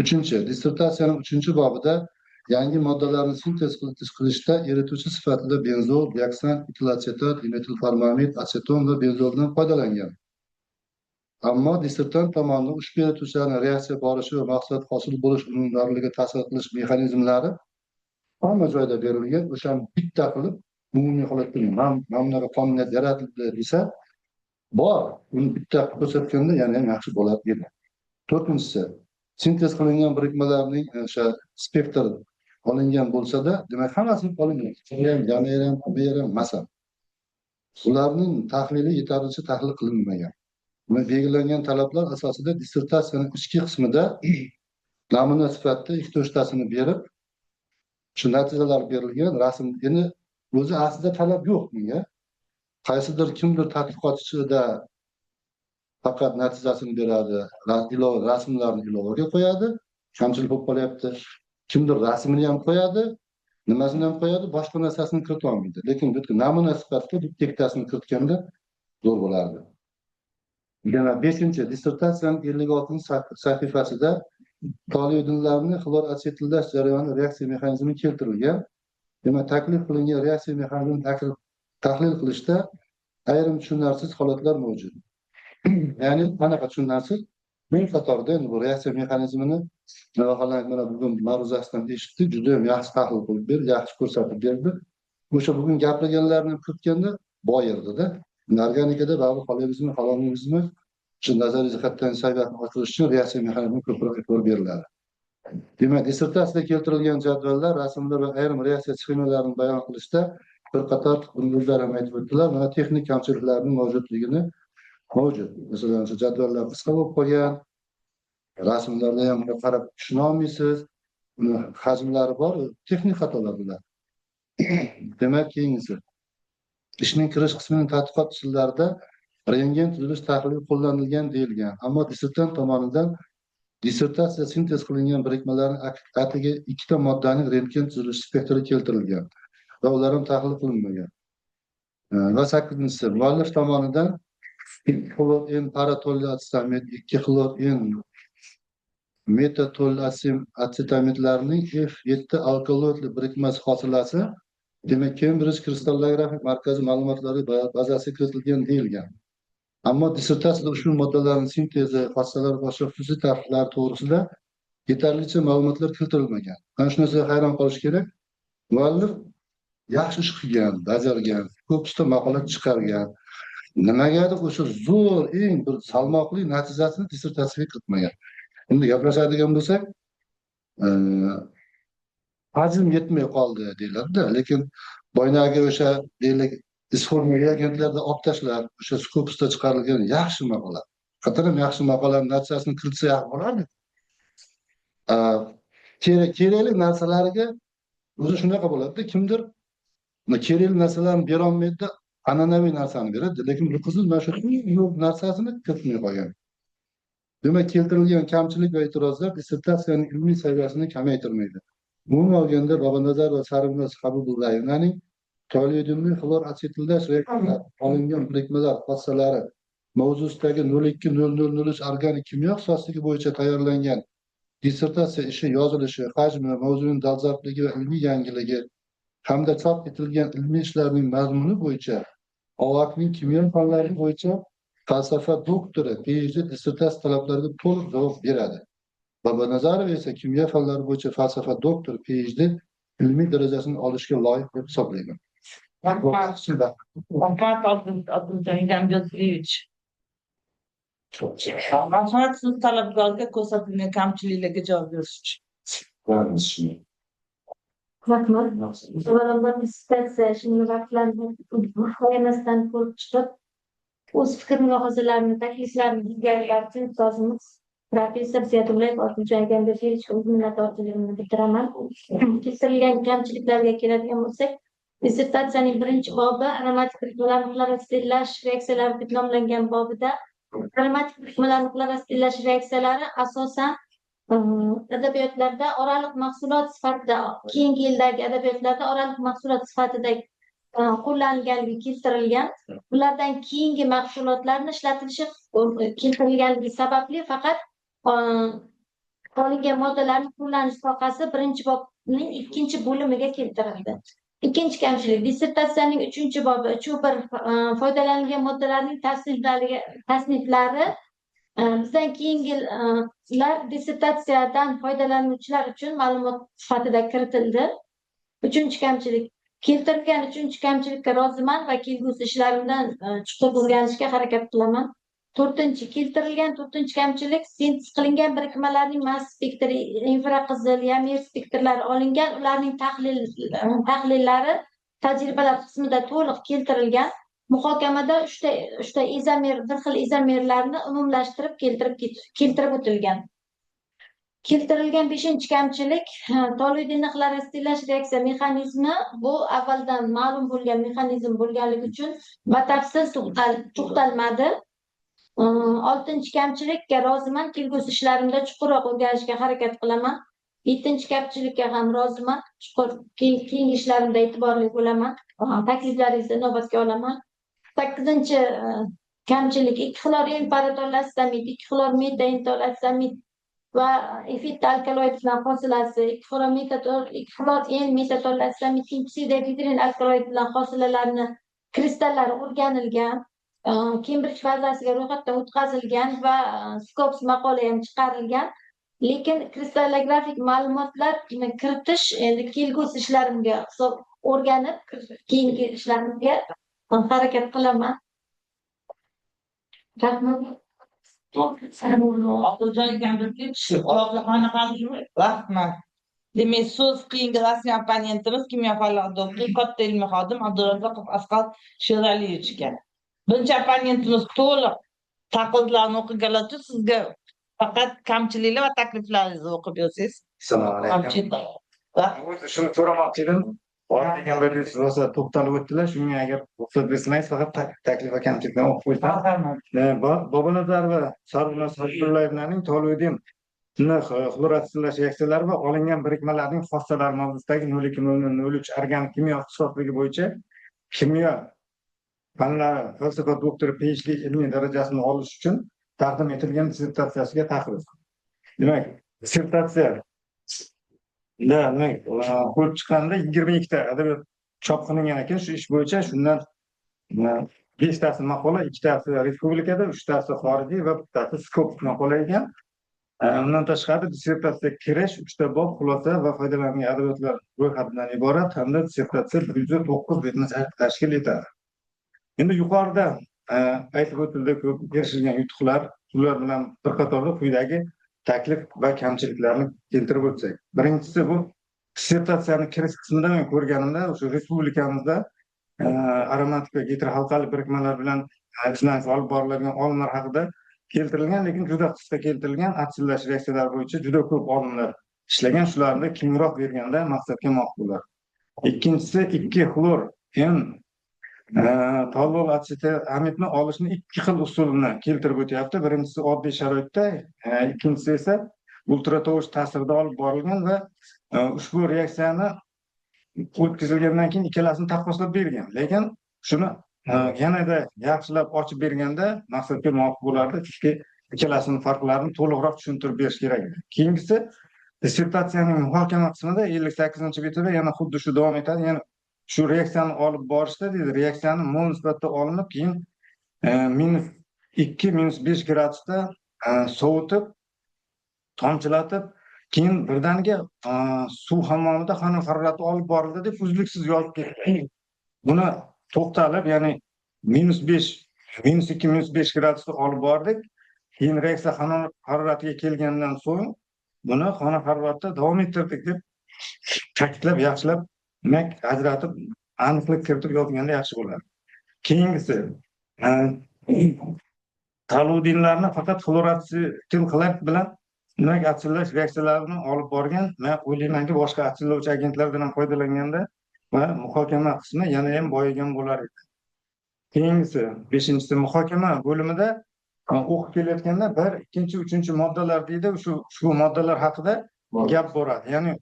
Speaker 8: Uchinchi, dissertatsiyaning 3-bobida yangi moddalarni sintez qilishda erituvchi sifatida benzol, dioksan, etilasetat, dimetilformamid, aseton va benzoldan foydalangan. Ammo dissertant tomonidan ushbu erituvchilarning reaksiya borishi va mahsulot hosil bo'lish unumdorligiga ta'sir qilish mexanizmlari hamma joyda berilgan. O'shani bitta qilib umumiy holatda mana bunaqa qonuniyat yaratildi desa, bor, uni bitta qilib ko'rsatganda yana ham yaxshi bo'lar edi. To'rtinchisi, sintez qilingan birikmalarning o'sha spektr olingan bo'lsa-da, demak hammasi olingan. Ham, Gamer ham, Amer ham, masal. Ularning tahlili yetarlicha tahlil qilinmagan. Buni belgilangan talablar asosida dissertatsiyaning ichki qismida namuna sifatida ikkita uchtasini berib, shu natijalar berilgan rasm. Endi o'zi aslida talab yo'q bunga. Qaysidir kimdir tadqiqotchida faqat natijasini beradi, ilova rasmlarni ilovaga qo'yadi, kamchilik bo'lib qolyapti. Kimdir rasmini ham qo'yadi, nimasini ham qo'yadi, boshqa narsasini kirita olmaydi. Lekin bitta namuna sifatida bitta ikkitasini kiritganda zo'r bo'lardi. Yana 5-chi dissertatsiyaning 56-sahifasida toluidinlarni xlor atsetillash jarayoni reaksiya mexanizmi keltirilgan. Demak, taklif qilingan reaksiya mexanizmini tahlil qilishda ayrim tushunarsiz holatlar mavjud. Ya'ni qanaqa tushunarsiz? Men qatorida endi bu reaksiya mexanizmini vaholanki mana bugun ma'ruzasidan eshitdik, juda ham yaxshi tahlil qilib berdi, yaxshi ko'rsatib berdi. O'sha bugun gapirganlarni kiritganda boyirdi-da. Organikada baribir xohlaymizmi, xohlamaymizmi, shu nazariy jihatdan saviyasini oshirish uchun reaksiya mexanizmi ko'proq e'tibor beriladi. Demak, dissertatsiyada keltirilgan jadvallar, rasmlar va ayrim reaksiya sxemalarini bayon qilishda bir qator o'zlari ham aytib o'tdilar. Mana texnik kamchiliklarning mavjudligini mavjud. Masalan, shu jadvallar qisqa bo'lib qolgan, rasmlarda ham unga qarab tushuna olmaysiz. Uni hajmlari bor, texnik xatolar bular. Demak, keyingisi. Ishning kirish qismining tadqiqot usullarida rentgen tuzilish tahlili qo'llanilgan deyilgan, ammo dissertant tomonidan dissertatsiya sintez qilingan birikmalarning atigi ikkita moddaning rentgen tuzilish spektri keltirilgan va ular ham tahlil qilinmagan. Va 8-chisi, muallif tomonidan 2 xlor N paratoliatsetamid, 2 xlor N metatoliatsetamidlarning F7 alkaloidli birikmasi hosilasi, demak, Kembrij kristallografik markazi ma'lumotlari bazasiga kiritilgan deyilgan. Ammo dissertatsiyada ushbu moddalarning sintezi, xossalari, boshqa xususiy tartiblari to'g'risida yetarlicha ma'lumotlar keltirilmagan. Mana shu narsaga hayron qolish kerak. Muallif yaxshi ish qilgan, bajargan, ko'p usta maqola chiqargan. Nimagadir o'sha zo'r, eng bir salmoqli natijasini dissertatsiyaga kiritmagan. Endi gaplashadigan bo'lsak, hajm yetmay qoldi deyiladi-da, lekin boyagi o'sha deylik isforma reagentlarda olib tashlab, o'sha Scopusda chiqarilgan yaxshi maqola. Qattiq ham yaxshi maqolaning natijasini kiritsa yaxshi bo'lardi. Kerakli narsalarga o'zi shunaqa bo'ladi-da, kimdir kerakli narsalarni bera olmaydi, an'anaviy narsani beradi, lekin bu qizil mana shu yo'q narsasini kiritmay qolgan. Demak, keltirilgan kamchilik va e'tirozlar dissertatsiyaning ilmiy saviyasini kamaytirmaydi. Umuman olganda Bobonazar va Sarvinoz Habibullayevaning toluidinli xlor atsetillash reaksiyalari olingan birikmalar xossalari mavzusidagi 020003 organik kimyo ixtisosligi bo'yicha tayyorlangan dissertatsiya ishi yozilishi, hajmi, mavzuning dolzarbligi va ilmiy yangiligi hamda chop etilgan ilmiy ishlarning mazmuni bo'yicha OAKning kimyo fanlari bo'yicha falsafa doktori PhD dissertatsiya talablariga to'liq javob beradi. Bobonazarov esa kimyo fanlari bo'yicha falsafa doktori PhD ilmiy darajasini olishga loyiq deb hisoblayman.
Speaker 2: Rahmat. Rahmat Odiljon Egamberdiyevich. Rahmat siz talabgorga ko'rsatilgan kamchiliklarga javob berish uchun.
Speaker 4: Rahmat. Avvalambor dissertatsiya ishini vaqtlarni qo'yamasdan ko'rib chiqib, o'z fikr mulohazalarini, takliflarini bildirganlar uchun ustozimiz professor Ziyodullayev Odiljon Egamberdiyevichga o'z minnatdorchiligimni bildiraman. Keltirilgan kamchiliklarga keladigan bo'lsak, dissertatsiyaning birinchi bobi aromatik birikmalarni xlorastsellash reaksiyalari deb nomlangan bobida aromatik birikmalarni xlorastsellash reaksiyalari asosan adabiyotlarda oraliq mahsulot sifatida, keyingi yildagi adabiyotlarda oraliq mahsulot sifatida qo'llanilganligi keltirilgan. Ulardan keyingi mahsulotlarni ishlatilishi keltirilganligi sababli faqat olingan moddalarni qo'llanish sohasi birinchi bobning ikkinchi bo'limiga keltirildi. Ikkinchi kamchilik dissertatsiyaning uchinchi bobi 3.1 foydalanilgan moddalarning tasniflari bizdan keyingilar dissertatsiyadan foydalanuvchilar uchun ma'lumot sifatida kiritildi. Uchinchi kamchilik keltirilgan uchinchi kamchilikka roziman va kelgusi ishlarimdan chuqur o'rganishga harakat qilaman. To'rtinchi, keltirilgan to'rtinchi kamchilik sintez qilingan birikmalarning mass spektri, infraqizil, YAMR spektrlari olingan, ularning tahlillari tajribalar qismida to'liq keltirilgan. Muhokamada uchta izomer, bir xil izomerlarni umumlashtirib keltirib o'tilgan. Keltirilgan beshinchi kamchilik toluidinni xlorastillashtish reaksiya mexanizmi, bu avvaldan ma'lum bo'lgan mexanizm bo'lganligi uchun batafsil to'xtalmadi. Oltinchi kamchilikka roziman, kelgusi ishlarimda chuqurroq o'rganishga harakat qilaman. Yettinchi kamchilikka ham roziman, chuqur keyingi ishlarimda e'tiborli bo'laman. Takliflaringizni inobatga olaman. Sakkizinchi kamchilik 2 xlor N paratolacetamid, 2 xlor meta N va efit alkaloid bilan hosilasi, 2 xlor metatol, 2 xlor N metatolacetamid, pseudoefedrin alkaloid bilan hosilalarni kristallari o'rganilgan, Cambridge bazasiga ro'yxatdan o'tkazilgan va Scopus maqola ham chiqarilgan. Lekin kristallografik ma'lumotlar kiritish endi kelgusi ishlarimga hisob o'rganib, keyingi ishlarimga harakat qilaman. Rahmat.
Speaker 2: Abduljon Rahmat. Demak, so'z keyingi rasmiy opponentimiz kimyo fanlari doktori, katta ilmiy xodim Abdurazzoqov Asqar Sheraliyevichga. Birinchi opponentimiz to'liq taqlidlarni o'qiganlar uchun sizga faqat kamchiliklar va takliflaringizni o'qib bersangiz.
Speaker 10: Assalomu alaykum. Shuni so'ramoqchi edim. Degan bir rosa to'xtalib o'tdilar. Shunga agar ruxsat bersangiz, faqat taklif va kamchiliklarni o'qib qo'ysam. Bobonazar va Sarvinoz Habibullayevlarning toluidin xlorastillashtish reaksiyalari va olingan birikmalarning xossalari mavzusidagi 02.00.03 organik kimyo ixtisosligi bo'yicha kimyo fanlari falsafa doktori PhD ilmiy darajasini olish uchun taqdim etilgan dissertatsiyasiga taklif. Demak, dissertatsiya demak, ko'rib chiqqanda 22 ta adabiyot chop qilingan ekan shu ish bo'yicha. Shundan 5 tasi maqola, 2 tasi respublikada, 3 tasi xorijiy va bittasi Scopus maqola ekan. Undan tashqari dissertatsiya kirish, 3 ta bob, xulosa va foydalanilgan adabiyotlar ro'yxatidan iborat hamda dissertatsiya 109 betni tashkil etadi. Endi yuqorida aytib o'tildi ko'p erishilgan yutuqlar, ular bilan bir qatorda quyidagi taklif va kamchiliklarni keltirib o'tsak. Birinchisi, bu dissertatsiyani kirish qismida men ko'rganimda o'sha respublikamizda aromatik va heterohalqali birikmalar bilan izlanish olib boriladigan olimlar haqida keltirilgan, lekin juda qisqa keltirilgan. Atsillash reaksiyalari bo'yicha juda ko'p olimlar ishlagan, shularni kengroq berganda maqsadga muvofiq bo'ladi. Ikkinchisi, 2 xlor N tolol atsetamidni olishni 2 xil usulini keltirib o'tyapti. Birinchisi oddiy sharoitda, ikkinchisi esa ultratovush ta'sirida olib borilgan va ushbu reaksiyani o'tkazilgandan keyin ikkalasini taqqoslab bergan. Lekin shuni yanada yaxshilab ochib berganda maqsadga muvofiq bo'lardi, chunki ikkalasining farqlarini to'liqroq tushuntirib berish kerak edi. Keyingisi, dissertatsiyaning muhokama qismida 58-betida yana xuddi shu davom etadi. Yana shu reaksiyani olib borishda deydi, reaksiyani mol nisbatda olinib, keyin -2, -5 gradusda sovutib, tomchilatib, keyin birdaniga suv hammomida xona harorati olib borildi deb uzluksiz yozib ketdi. Buni to'xtalib, ya'ni -5, -2, -5 gradusda olib bordik. Keyin reaksiya xona haroratiga kelgandan so'ng buni xona haroratida davom ettirdik deb ta'kidlab, yaxshilab demak ajratib, aniqlik kiritib yozganda yaxshi bo'ladi. Keyingisi, taludinlarni faqat xloratsil xlorид bilan demak atsillash reaksiyalarini olib borgan. Men o'ylaymanki, boshqa atsillovchi agentlardan ham foydalanganda va muhokama qismi yana ham boyigan bo'lar edi. Keyingisi, 5-inchisi, muhokama bo'limida o'qib kelayotganda 1, 2, 3 moddalar deydi, shu moddalar haqida gap boradi. Ya'ni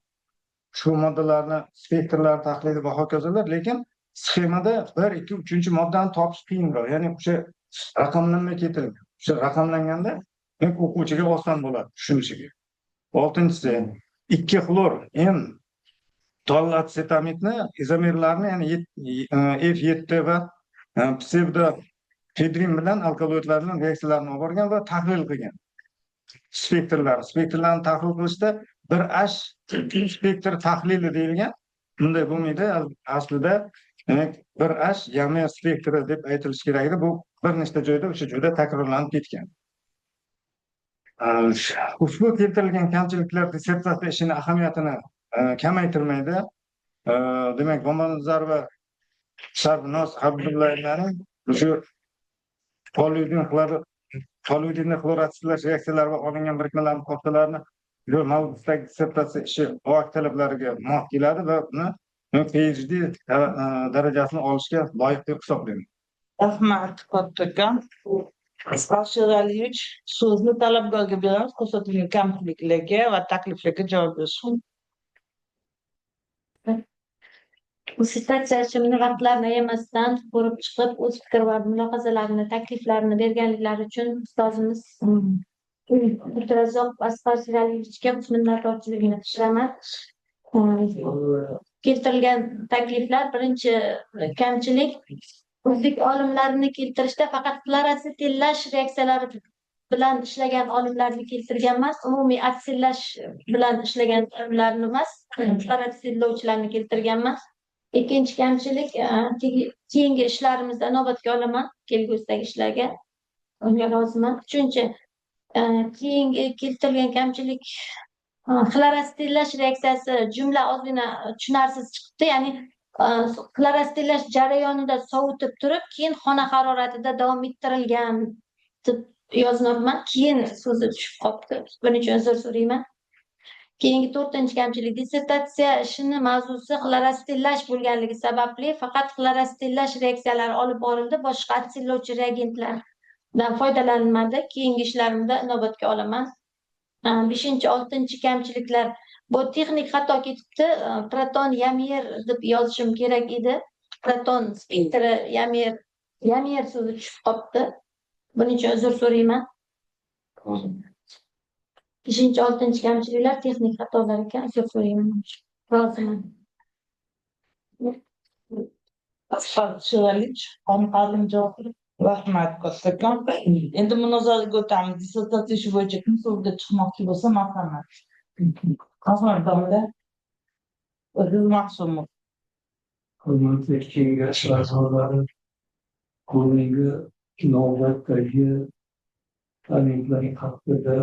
Speaker 10: shu moddalarni spektrlari tahlili va hokazolar, lekin sxemada 1, 2, 3 moddani topish qiyinroq. Ya'ni o'sha raqamlanmay ketilgan. O'sha raqamlanganda demak o'quvchiga oson bo'ladi tushunishiga. 6-inchisi, 2 xlor N tollatsetamidni izomerlarini, ya'ni F7 va psevdofedrin bilan alkaloidlar bilan reaksiyalarni olib borgan va tahlil qilgan. Spektrlarni tahlil qilishda 1H spektr tahlili deyilgan. Bunday bo'lmaydi. Aslida Demak, bir H Yamer spektri deb aytilishi kerak edi. Bu bir nechta joyda o'sha juda takrorlanib ketgan. Ushbu keltirilgan kamchiliklar dissertatsiya ishini ahamiyatini kamaytirmaydi. Demak, Bomonazarova Sarvinoz Abdullayevnaning shu toluidinni xloratsillash reaksiyalari va olingan birikmalarning xosalarini mavzusidagi dissertatsiya ishi OAK talablariga mos keladi va uni PhD darajasini olishga loyiq deb hisoblayman.
Speaker 2: Rahmat kattakon. Asqar Sheraliyevich, so'zni talabgorga beramiz, ko'rsatilgan kamchiliklarga va takliflarga javob bersin.
Speaker 4: Dissertatsiya ishimni vaqtlarini ayamasdan ko'rib chiqib, o'z fikr va mulohazalarini, takliflarini berganliklari uchun ustozimiz Abdurazzoq Asqar Sheraliyevichga minnatdorchiligimni bildiraman. Keltirilgan takliflar, birinchi kamchilik o'zbek olimlarini keltirishda faqat xlorotsetellash reaksiyalari bilan ishlagan olimlarni keltirgan emas, umumiy atsillash bilan ishlagan olimlarni emas, xlorotsetellovchilarni keltirgan emas. Ikkinchi kamchilik, keyingi ishlarimizda inobatga olaman, kelgusidagi ishlarga unga roziman. Uchinchi, keyingi keltirilgan kamchilik xlorotsetellash reaksiyasi jumla ozgina tushunarsiz chiqibdi, ya'ni xlorotsetellash jarayonida sovutib turib, keyin xona haroratida davom ettirilgan deb yozmoqman, keyin so'zi tushib qolibdi. Buning uchun uzr so'rayman. Keyingi to'rtinchi kamchilik, dissertatsiya ishini mavzusi xlorotsetellash bo'lganligi sababli faqat xlorotsetellash reaksiyalari olib borildi, boshqa atsillovchi reagentlardan foydalanilmadi. Keyingi ishlarimda inobatga olaman. Beshinchi, oltinchi kamchiliklar, bu texnik xato ketibdi. Proton Yamer deb yozishim kerak edi. Proton spektri Yamer so'zi tushib qolibdi. Buning uchun uzr so'rayman. Beshinchi, oltinchi kamchiliklar texnik xatolar ekan, uzr so'rayman. Roziman.
Speaker 2: Asqar Sheraliyevich, qoniqarli javob. Rahmat kattakon. Endi munozaraga o'tamiz. Dissertatsiya ishi bo'yicha kim so'zga chiqmoqchi bo'lsa, marhamat. Rahmat domla. O'zingiz Ma'sumov.
Speaker 5: Hurmatli kengash a'zolari, bugungi navbatdagi talimlar haqida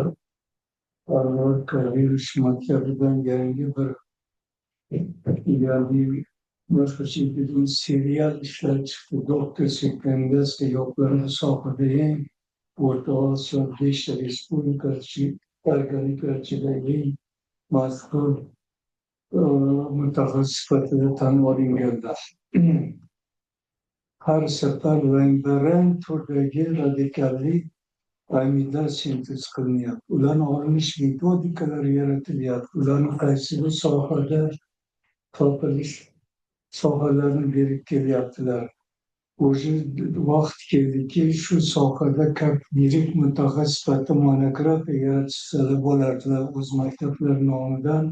Speaker 5: virus maktabidan yangi bir mutaxassislik serial ishlar chiqdi. Doktor Sekvendes yo'qlarini sohada eng O'rta Osiyo 5 respublikachi organika ichida eng mazkur mutaxassis sifatida tan olinganlar. Har safar rangbarang turdagi radikallik amidlar sintez qilinyapti. Ularni olinish metodikalari yaratilyapti. Ularni qaysi bir sohada topilish sohalarini berib kelyaptilar. O'sha vaqt keldiki, shu sohada yirik mutaxassis sifatida monografiya yaratishsalar bo'lardilar o'z maktablari nomidan.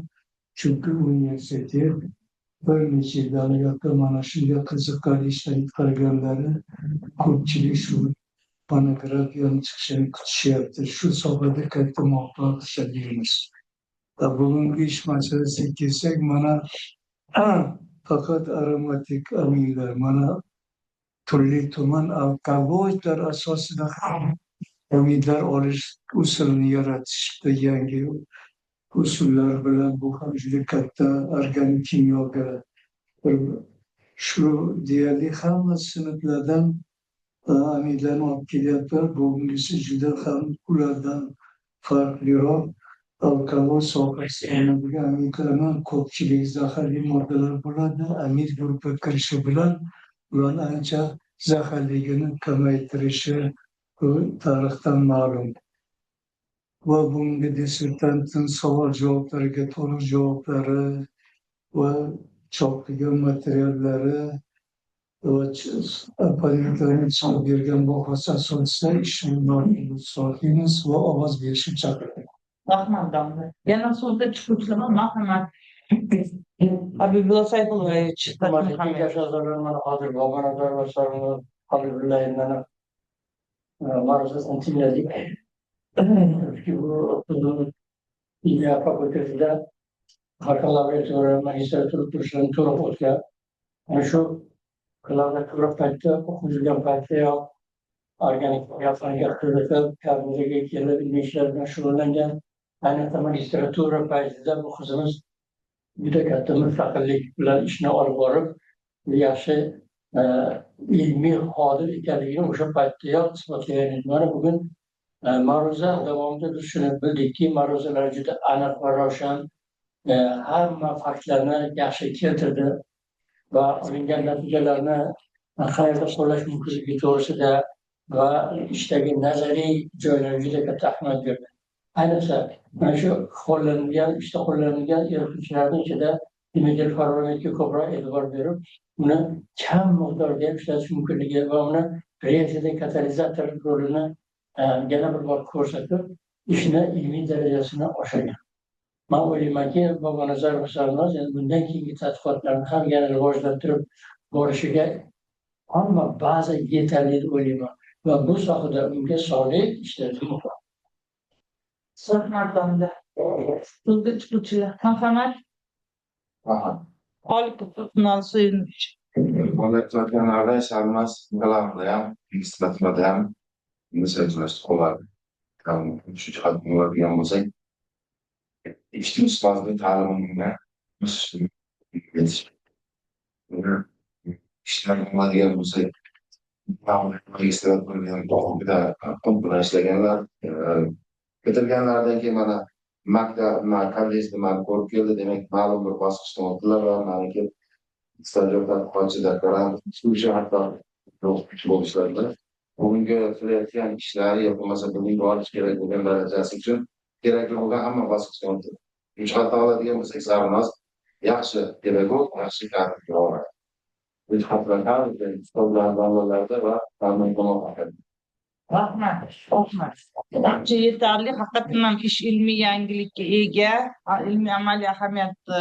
Speaker 5: Chunki universitet bir necha yildan buyon mana shunday qiziqarli ishlar qilganlari ko'pchilik shu monografiyani chiqishini kutishyapti. Shu sohada katta muvaffaqiyat deymiz. Va bugungi ish masalasiga kelsak, mana faqat aromatik aminlar, mana turli tuman alkaloidlar asosida amidlar olish usulini yaratishdi, yangi usullar bilan. Bu ham juda katta organik kimyoga bir shu deyarli hamma sinflardan amidlarni olib kelyaptilar. Bugungisi juda ham ulardan farqliroq. Alkaloid sohasidagi amidlarning ko'pchilik zaharli moddalar bo'ladi. Amid guruhi kirishi bilan ularni ancha zaharligini kamaytirishi tarixdan ma'lum. Va bunga dissertantning savol javoblariga to'liq javoblari va chop qilgan materiallari va opponentlarning chiqib bergan bahosi asosida ishni sohimiz va ovoz berishni chaqirdik.
Speaker 2: Rahmat domla. Yana so'zga chiquvchilar, marhamat. Habibulla Sayfullayevich.
Speaker 6: Kengash a'zolari, mana hozir Bomonazar va Sarvinoz Habibullayevnani ma'ruzasini tingladik. Chunki bu kimyo fakultetida bakalavriat magistratura kurslarını to'liq o'tgan. Ana shu Klaviatura paytda o'qib yurgan paytdayoq organik kimyo qiziqib, kafedraga kelib ilmiy ishlar bilan shug'ullangan. Ayniqsa magistratura paytida bu qizimiz juda katta mustaqillik bilan ishni olib borib, yaxshi ilmiy xodim ekanligini o'sha paytdayoq isbotlagan edi. Mana bugun ma'ruza davomida biz shuni bildikki, ma'ruzalar juda aniq va ravshan, hamma faktlarni yaxshi keltirdi va olingan natijalarni qayerda qo'llash mumkinligi to'g'risida va ishdagi nazariy joylarga juda katta ahamiyat berdi. Ayniqsa mana shu qo'llanilgan, ishda qo'llanilgan erituvchilarning ichida dimetilformatga ko'proq e'tibor berib, uni kam miqdorda ham ishlatish mumkinligi va uni reaksiyada katalizator rolini yana bir bor ko'rsatib, ishni ilmiy darajasini oshirgan. Men o'ylaymanki, Bobonazarova Sarvinoz endi bundan keyingi tadqiqotlarni ham yana rivojlantirib borishiga hamma baza yetarli deb o'ylayman va bu sohada unga sog'lik ishlari muhim.
Speaker 2: So'zlarda so'zga chiquvchilar, marhamat. Xoliqov Suyunovich.
Speaker 11: Faoliyatlarda Sarvinoz bakalavrdda ham, magistraturada ham qo'ladi. Shu jihatdan oladigan bo'lsak, ikkita ustozning ta'limini ishlar oladigan bo'lsak, magistraturada ham bilan ishlaganlar, bitirganlaridan keyin mana maktab, kollejni mana ko'rib keldi, demak ma'lum bir bosqichdan o'tdilar va mana kelib stajyor tadqiqotchi, doktorant, o'sha hatto o'qituvchi bo'lishlarida bugungi qilayotgan ishlari yo bo'lmasa bugungi olish kerak bo'lgan darajasi uchun kerakli bo'lgan hamma bosqichdan o'tdi. Shu jihatdan oladigan bo'lsak, Sarvinoz yaxshi pedagog, yaxshi kadr oladi. Bu jihatdan ustozlar, domlalarda va ta'limxona.
Speaker 2: Rahmat, rahmat. Ancha yetarli, haqiqatan ham ish ilmiy yangilikka ega, ilmiy amaliy ahamiyati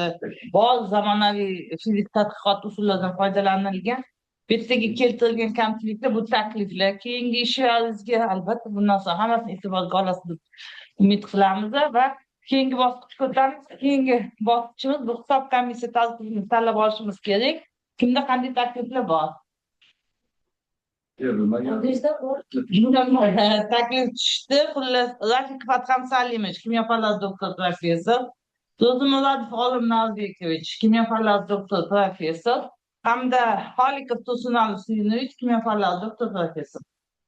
Speaker 2: bor, zamonaviy fizik tadqiqot usullaridan foydalanilgan. Bu yerdagi keltirilgan kamchiliklar bu takliflar. Keyingi ishlaringizga albatta bundan so'ng hammasini e'tiborga olasiz deb umid qilamiz va keyingi bosqichga o'tamiz. Keyingi bosqichimiz bu hisob komissiya tartibini tanlab olishimiz kerak. Kimda qanday takliflar bor? Taklif tushdi. Xullas, Rafiqov Adham Salimovich, kimyo fanlari doktor, professor. Do'zimuradov Olim Nazbekovich, kimyo fanlari doktor, professor. Hamda Xoliqov Tursunali Suyunovich, kimyo fanlari doktor, professor.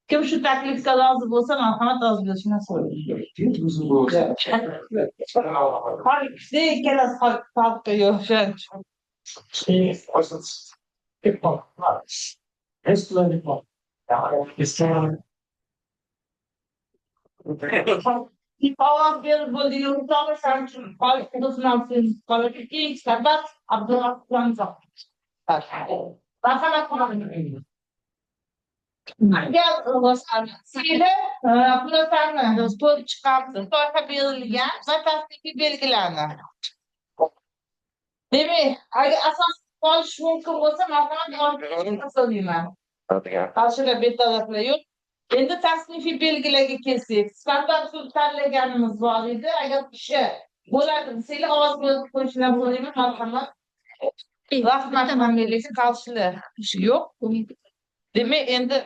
Speaker 2: Kim shu taklifga rozi bo'lsa, marhamat, rozi bo'lishini so'rayman. Xoliqov, ikkalasi Xoliqov yo'q, o'shancha. Ovoz berib bo'ldi. Keyingi safar Abdurahmon. Marhamat. Agar xulosani ko'rib chiqamiz, loyiha berilgan va tasnifiy belgilarni. Demak, agar asos olish mumkin bo'lsa, marhamat, so'rayman. Qarshilar, betaraflar yo'q. Endi tasnifiy belgilarga kelsak, standart usul tanlaganimiz bor edi. Agar o'sha bo'ladi desanglar, ovoz berib qo'yishlar so'rayman, marhamat. Rahmat hammalarga, qarshilar yo'q. Demak, endi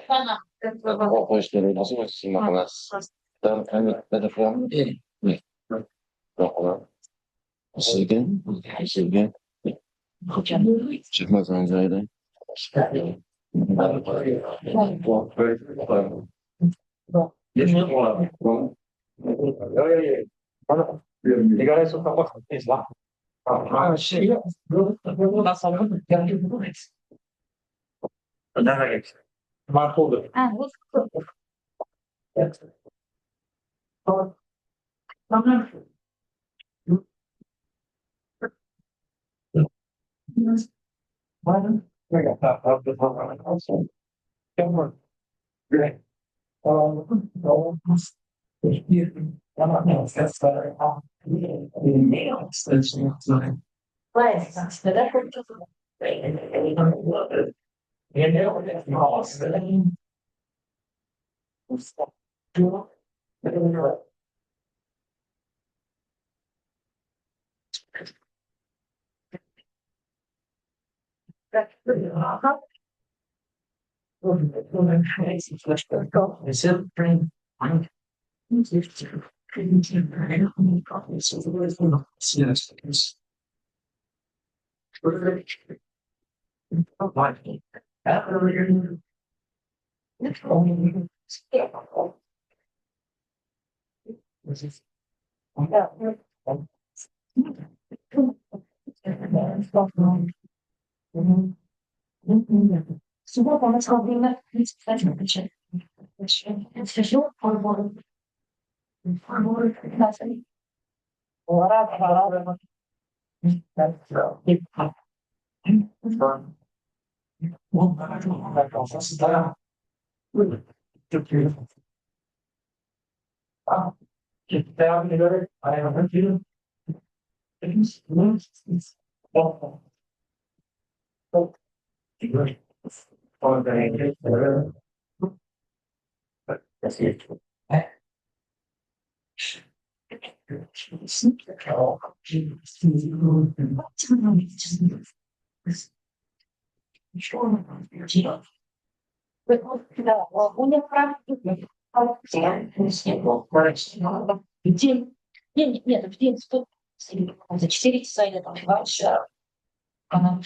Speaker 1: В день, нет, в день 100, за 4 часа или там 2 часа. Она.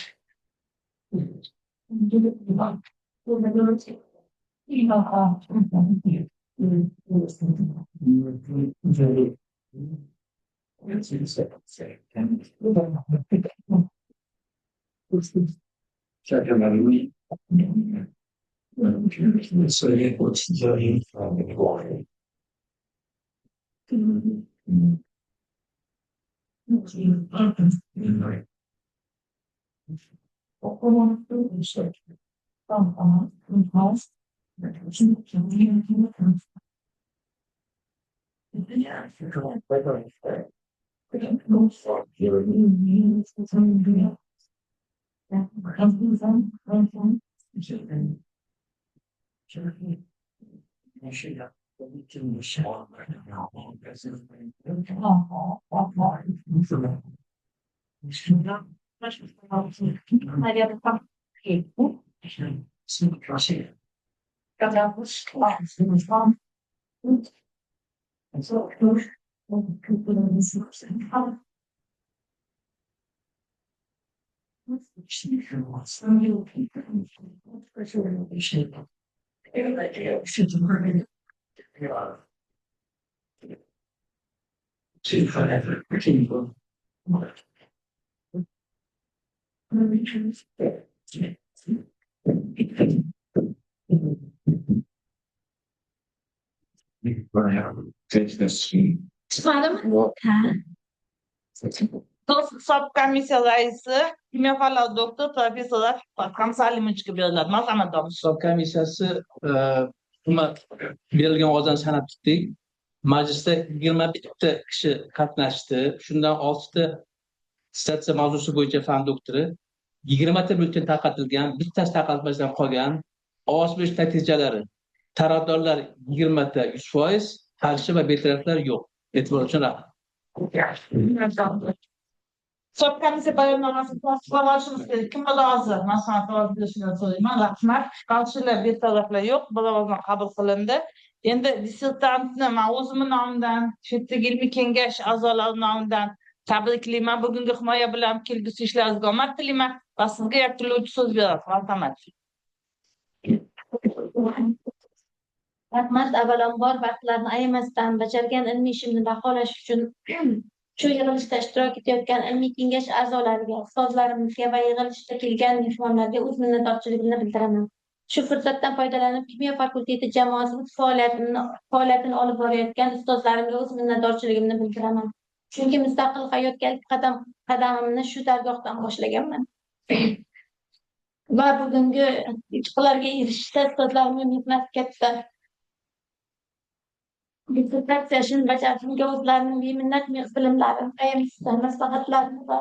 Speaker 3: Chiqmadimi? Ha.
Speaker 2: Hisob komissiya raisi, kimyo fanlari doktor, professorlar Hamsalimovga beriladi. Marhamat, domla.
Speaker 7: Hisob komissiyasi umuman berilgan ovozdan sanab tutdik. Majlisda 21 kishi qatnashdi. Shundan 6 ta dissertatsiya mavzusi bo'yicha fan doktori, 20 ta byulleten tarqatilgan, bittasi tarqatilmasdan qolgan. Ovoz berish natijalari: tarafdorlar 20 ta 100%, qarshi va betaraflar yo'q. E'tibor uchun rahmat.
Speaker 2: Hisob komissiya bayonnomasini tasdiqlab olishimiz kerak. Kim rozi? Maslahat ovoz berishini so'rayman. Rahmat. Qarshilar, betaraflar yo'q. Bir ovozdan qabul qilindi. Endi dissertantni men o'zimni nomimdan, shu yerdagi ilmiy kengash a'zolari nomidan tabriklayman. Bugungi himoya bilan kelgusi ishlaringizga omad tilayman va sizga yakunlovchi so'z beraman. Marhamat.
Speaker 4: Rahmat. Avvalambor vaqtlarni ayamasdan bajargan ilmiy ishimni baholash uchun shu yig'ilishda ishtirok etayotgan ilmiy kengash a'zolariga, ustozlarimizga va yig'ilishda kelgan mehmonlarga o'z minnatdorchiligimni bildiraman. Shu fursatdan foydalanib, kimyo fakulteti jamoasi o'z faoliyatini olib borayotgan ustozlarimga o'z minnatdorchiligimni bildiraman. Chunki mustaqil hayotga ilk qadamimni shu dargohdan boshlaganman. Va bugungi yutuqlarga erishishda ustozlarimning mehnati katta. Dissertatsiya ishini bajarishimga o'zlarining beminnat bilimlarini, ayamsiz maslahatlarini va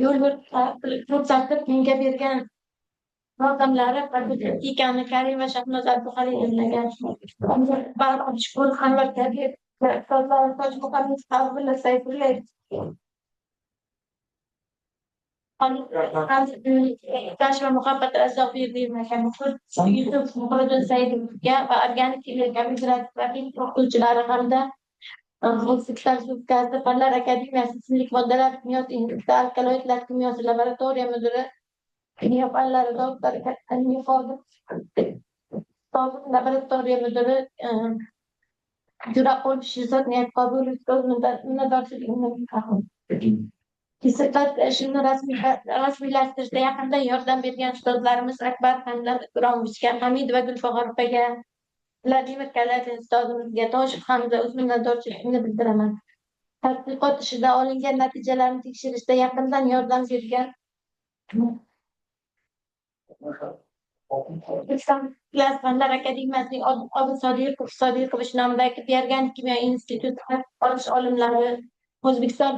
Speaker 4: yo'l ko'rsatib menga bergan yordamlari fakultet dekani Karima Shahnoz Abduxalilovnaga, Shukur Anvar Kabir, ustozlarim Tojmuhammed Abdulla Sayfullayev, Ishonch va muhabbat Razzoq Berdiyevaga, Yusuf Muhriddin Saidovga va organik kimyo kafedrasi o'qituvchilari hamda O'zbekiston Respublikasi Fanlar akademiyasi Ichimlik moddalar kimyosi instituti alkaloidlar kimyosi laboratoriya mudiri, kimyo fanlari doktori, ilmiy xodim, laboratoriya mudiri Juraqul Sherzod Niyatqobilov minnatdorchiligimni bildiraman. Dissertatsiya ishimni rasmiylashtirishda yaqindan yordam bergan ustozlarimiz Akbar Hamdam Ikromovichga, Hamidova Gulbahor opaga, Vladimir Kaladin ustozimizga, Toshev Hamza o'z minnatdorchiligimni bildiraman. Tadqiqot ishida olingan natijalarni tekshirishda yaqindan yordam bergan O'zbekiston Fanlar akademiyasining Obid Sodiqovich nomidagi Organik kimyo instituti tadqiqot olimlari, O'zbekiston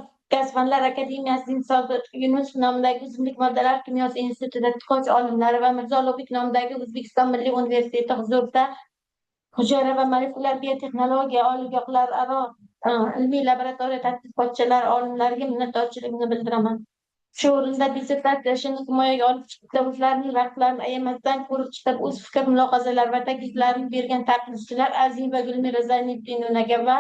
Speaker 4: Fanlar akademiyasining Sodiq Yunusov nomidagi O'simlik moddalari kimyosi instituti tadqiqotchi olimlari va Mirzo Ulug'bek nomidagi O'zbekiston Milliy universiteti huzurida hujayra va molekulyar biotexnologiya oliygohlararo ilmiy laboratoriya tadqiqotchilari olimlariga minnatdorchiligimni bildiraman. Shu o'rinda dissertatsiya ishini himoyaga olib chiqishda o'zlarining vaqtlarini ayamasdan ko'rib chiqib, o'z fikr mulohazalar va takliflarini bergan taqlidchilar Azimova Gulmira Zayniddinovnaga va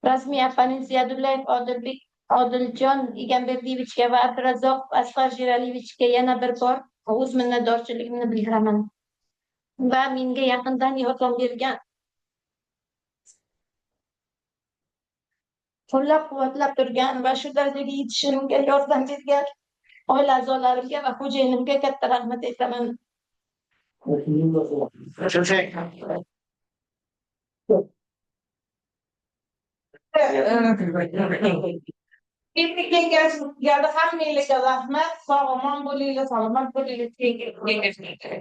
Speaker 4: rasmiy opponent Ziyadullayev Odilbek Odiljon Egamberdiyevichga va Abdurazzoqov Asqar Sheraliyevichga yana bir bor o'z minnatdorchiligimni bildiraman. Va menga yaqindan yordam bergan, qo'llab-quvvatlab turgan va shu darajaga yetishimga yordam bergan oila a'zolarimga va xo'jayinimga katta rahmat aytaman.
Speaker 2: Keyingi kengashga hammanglarga rahmat. Sog' omon bo'linglar, salomat bo'linglar. Keyingi kengashgacha.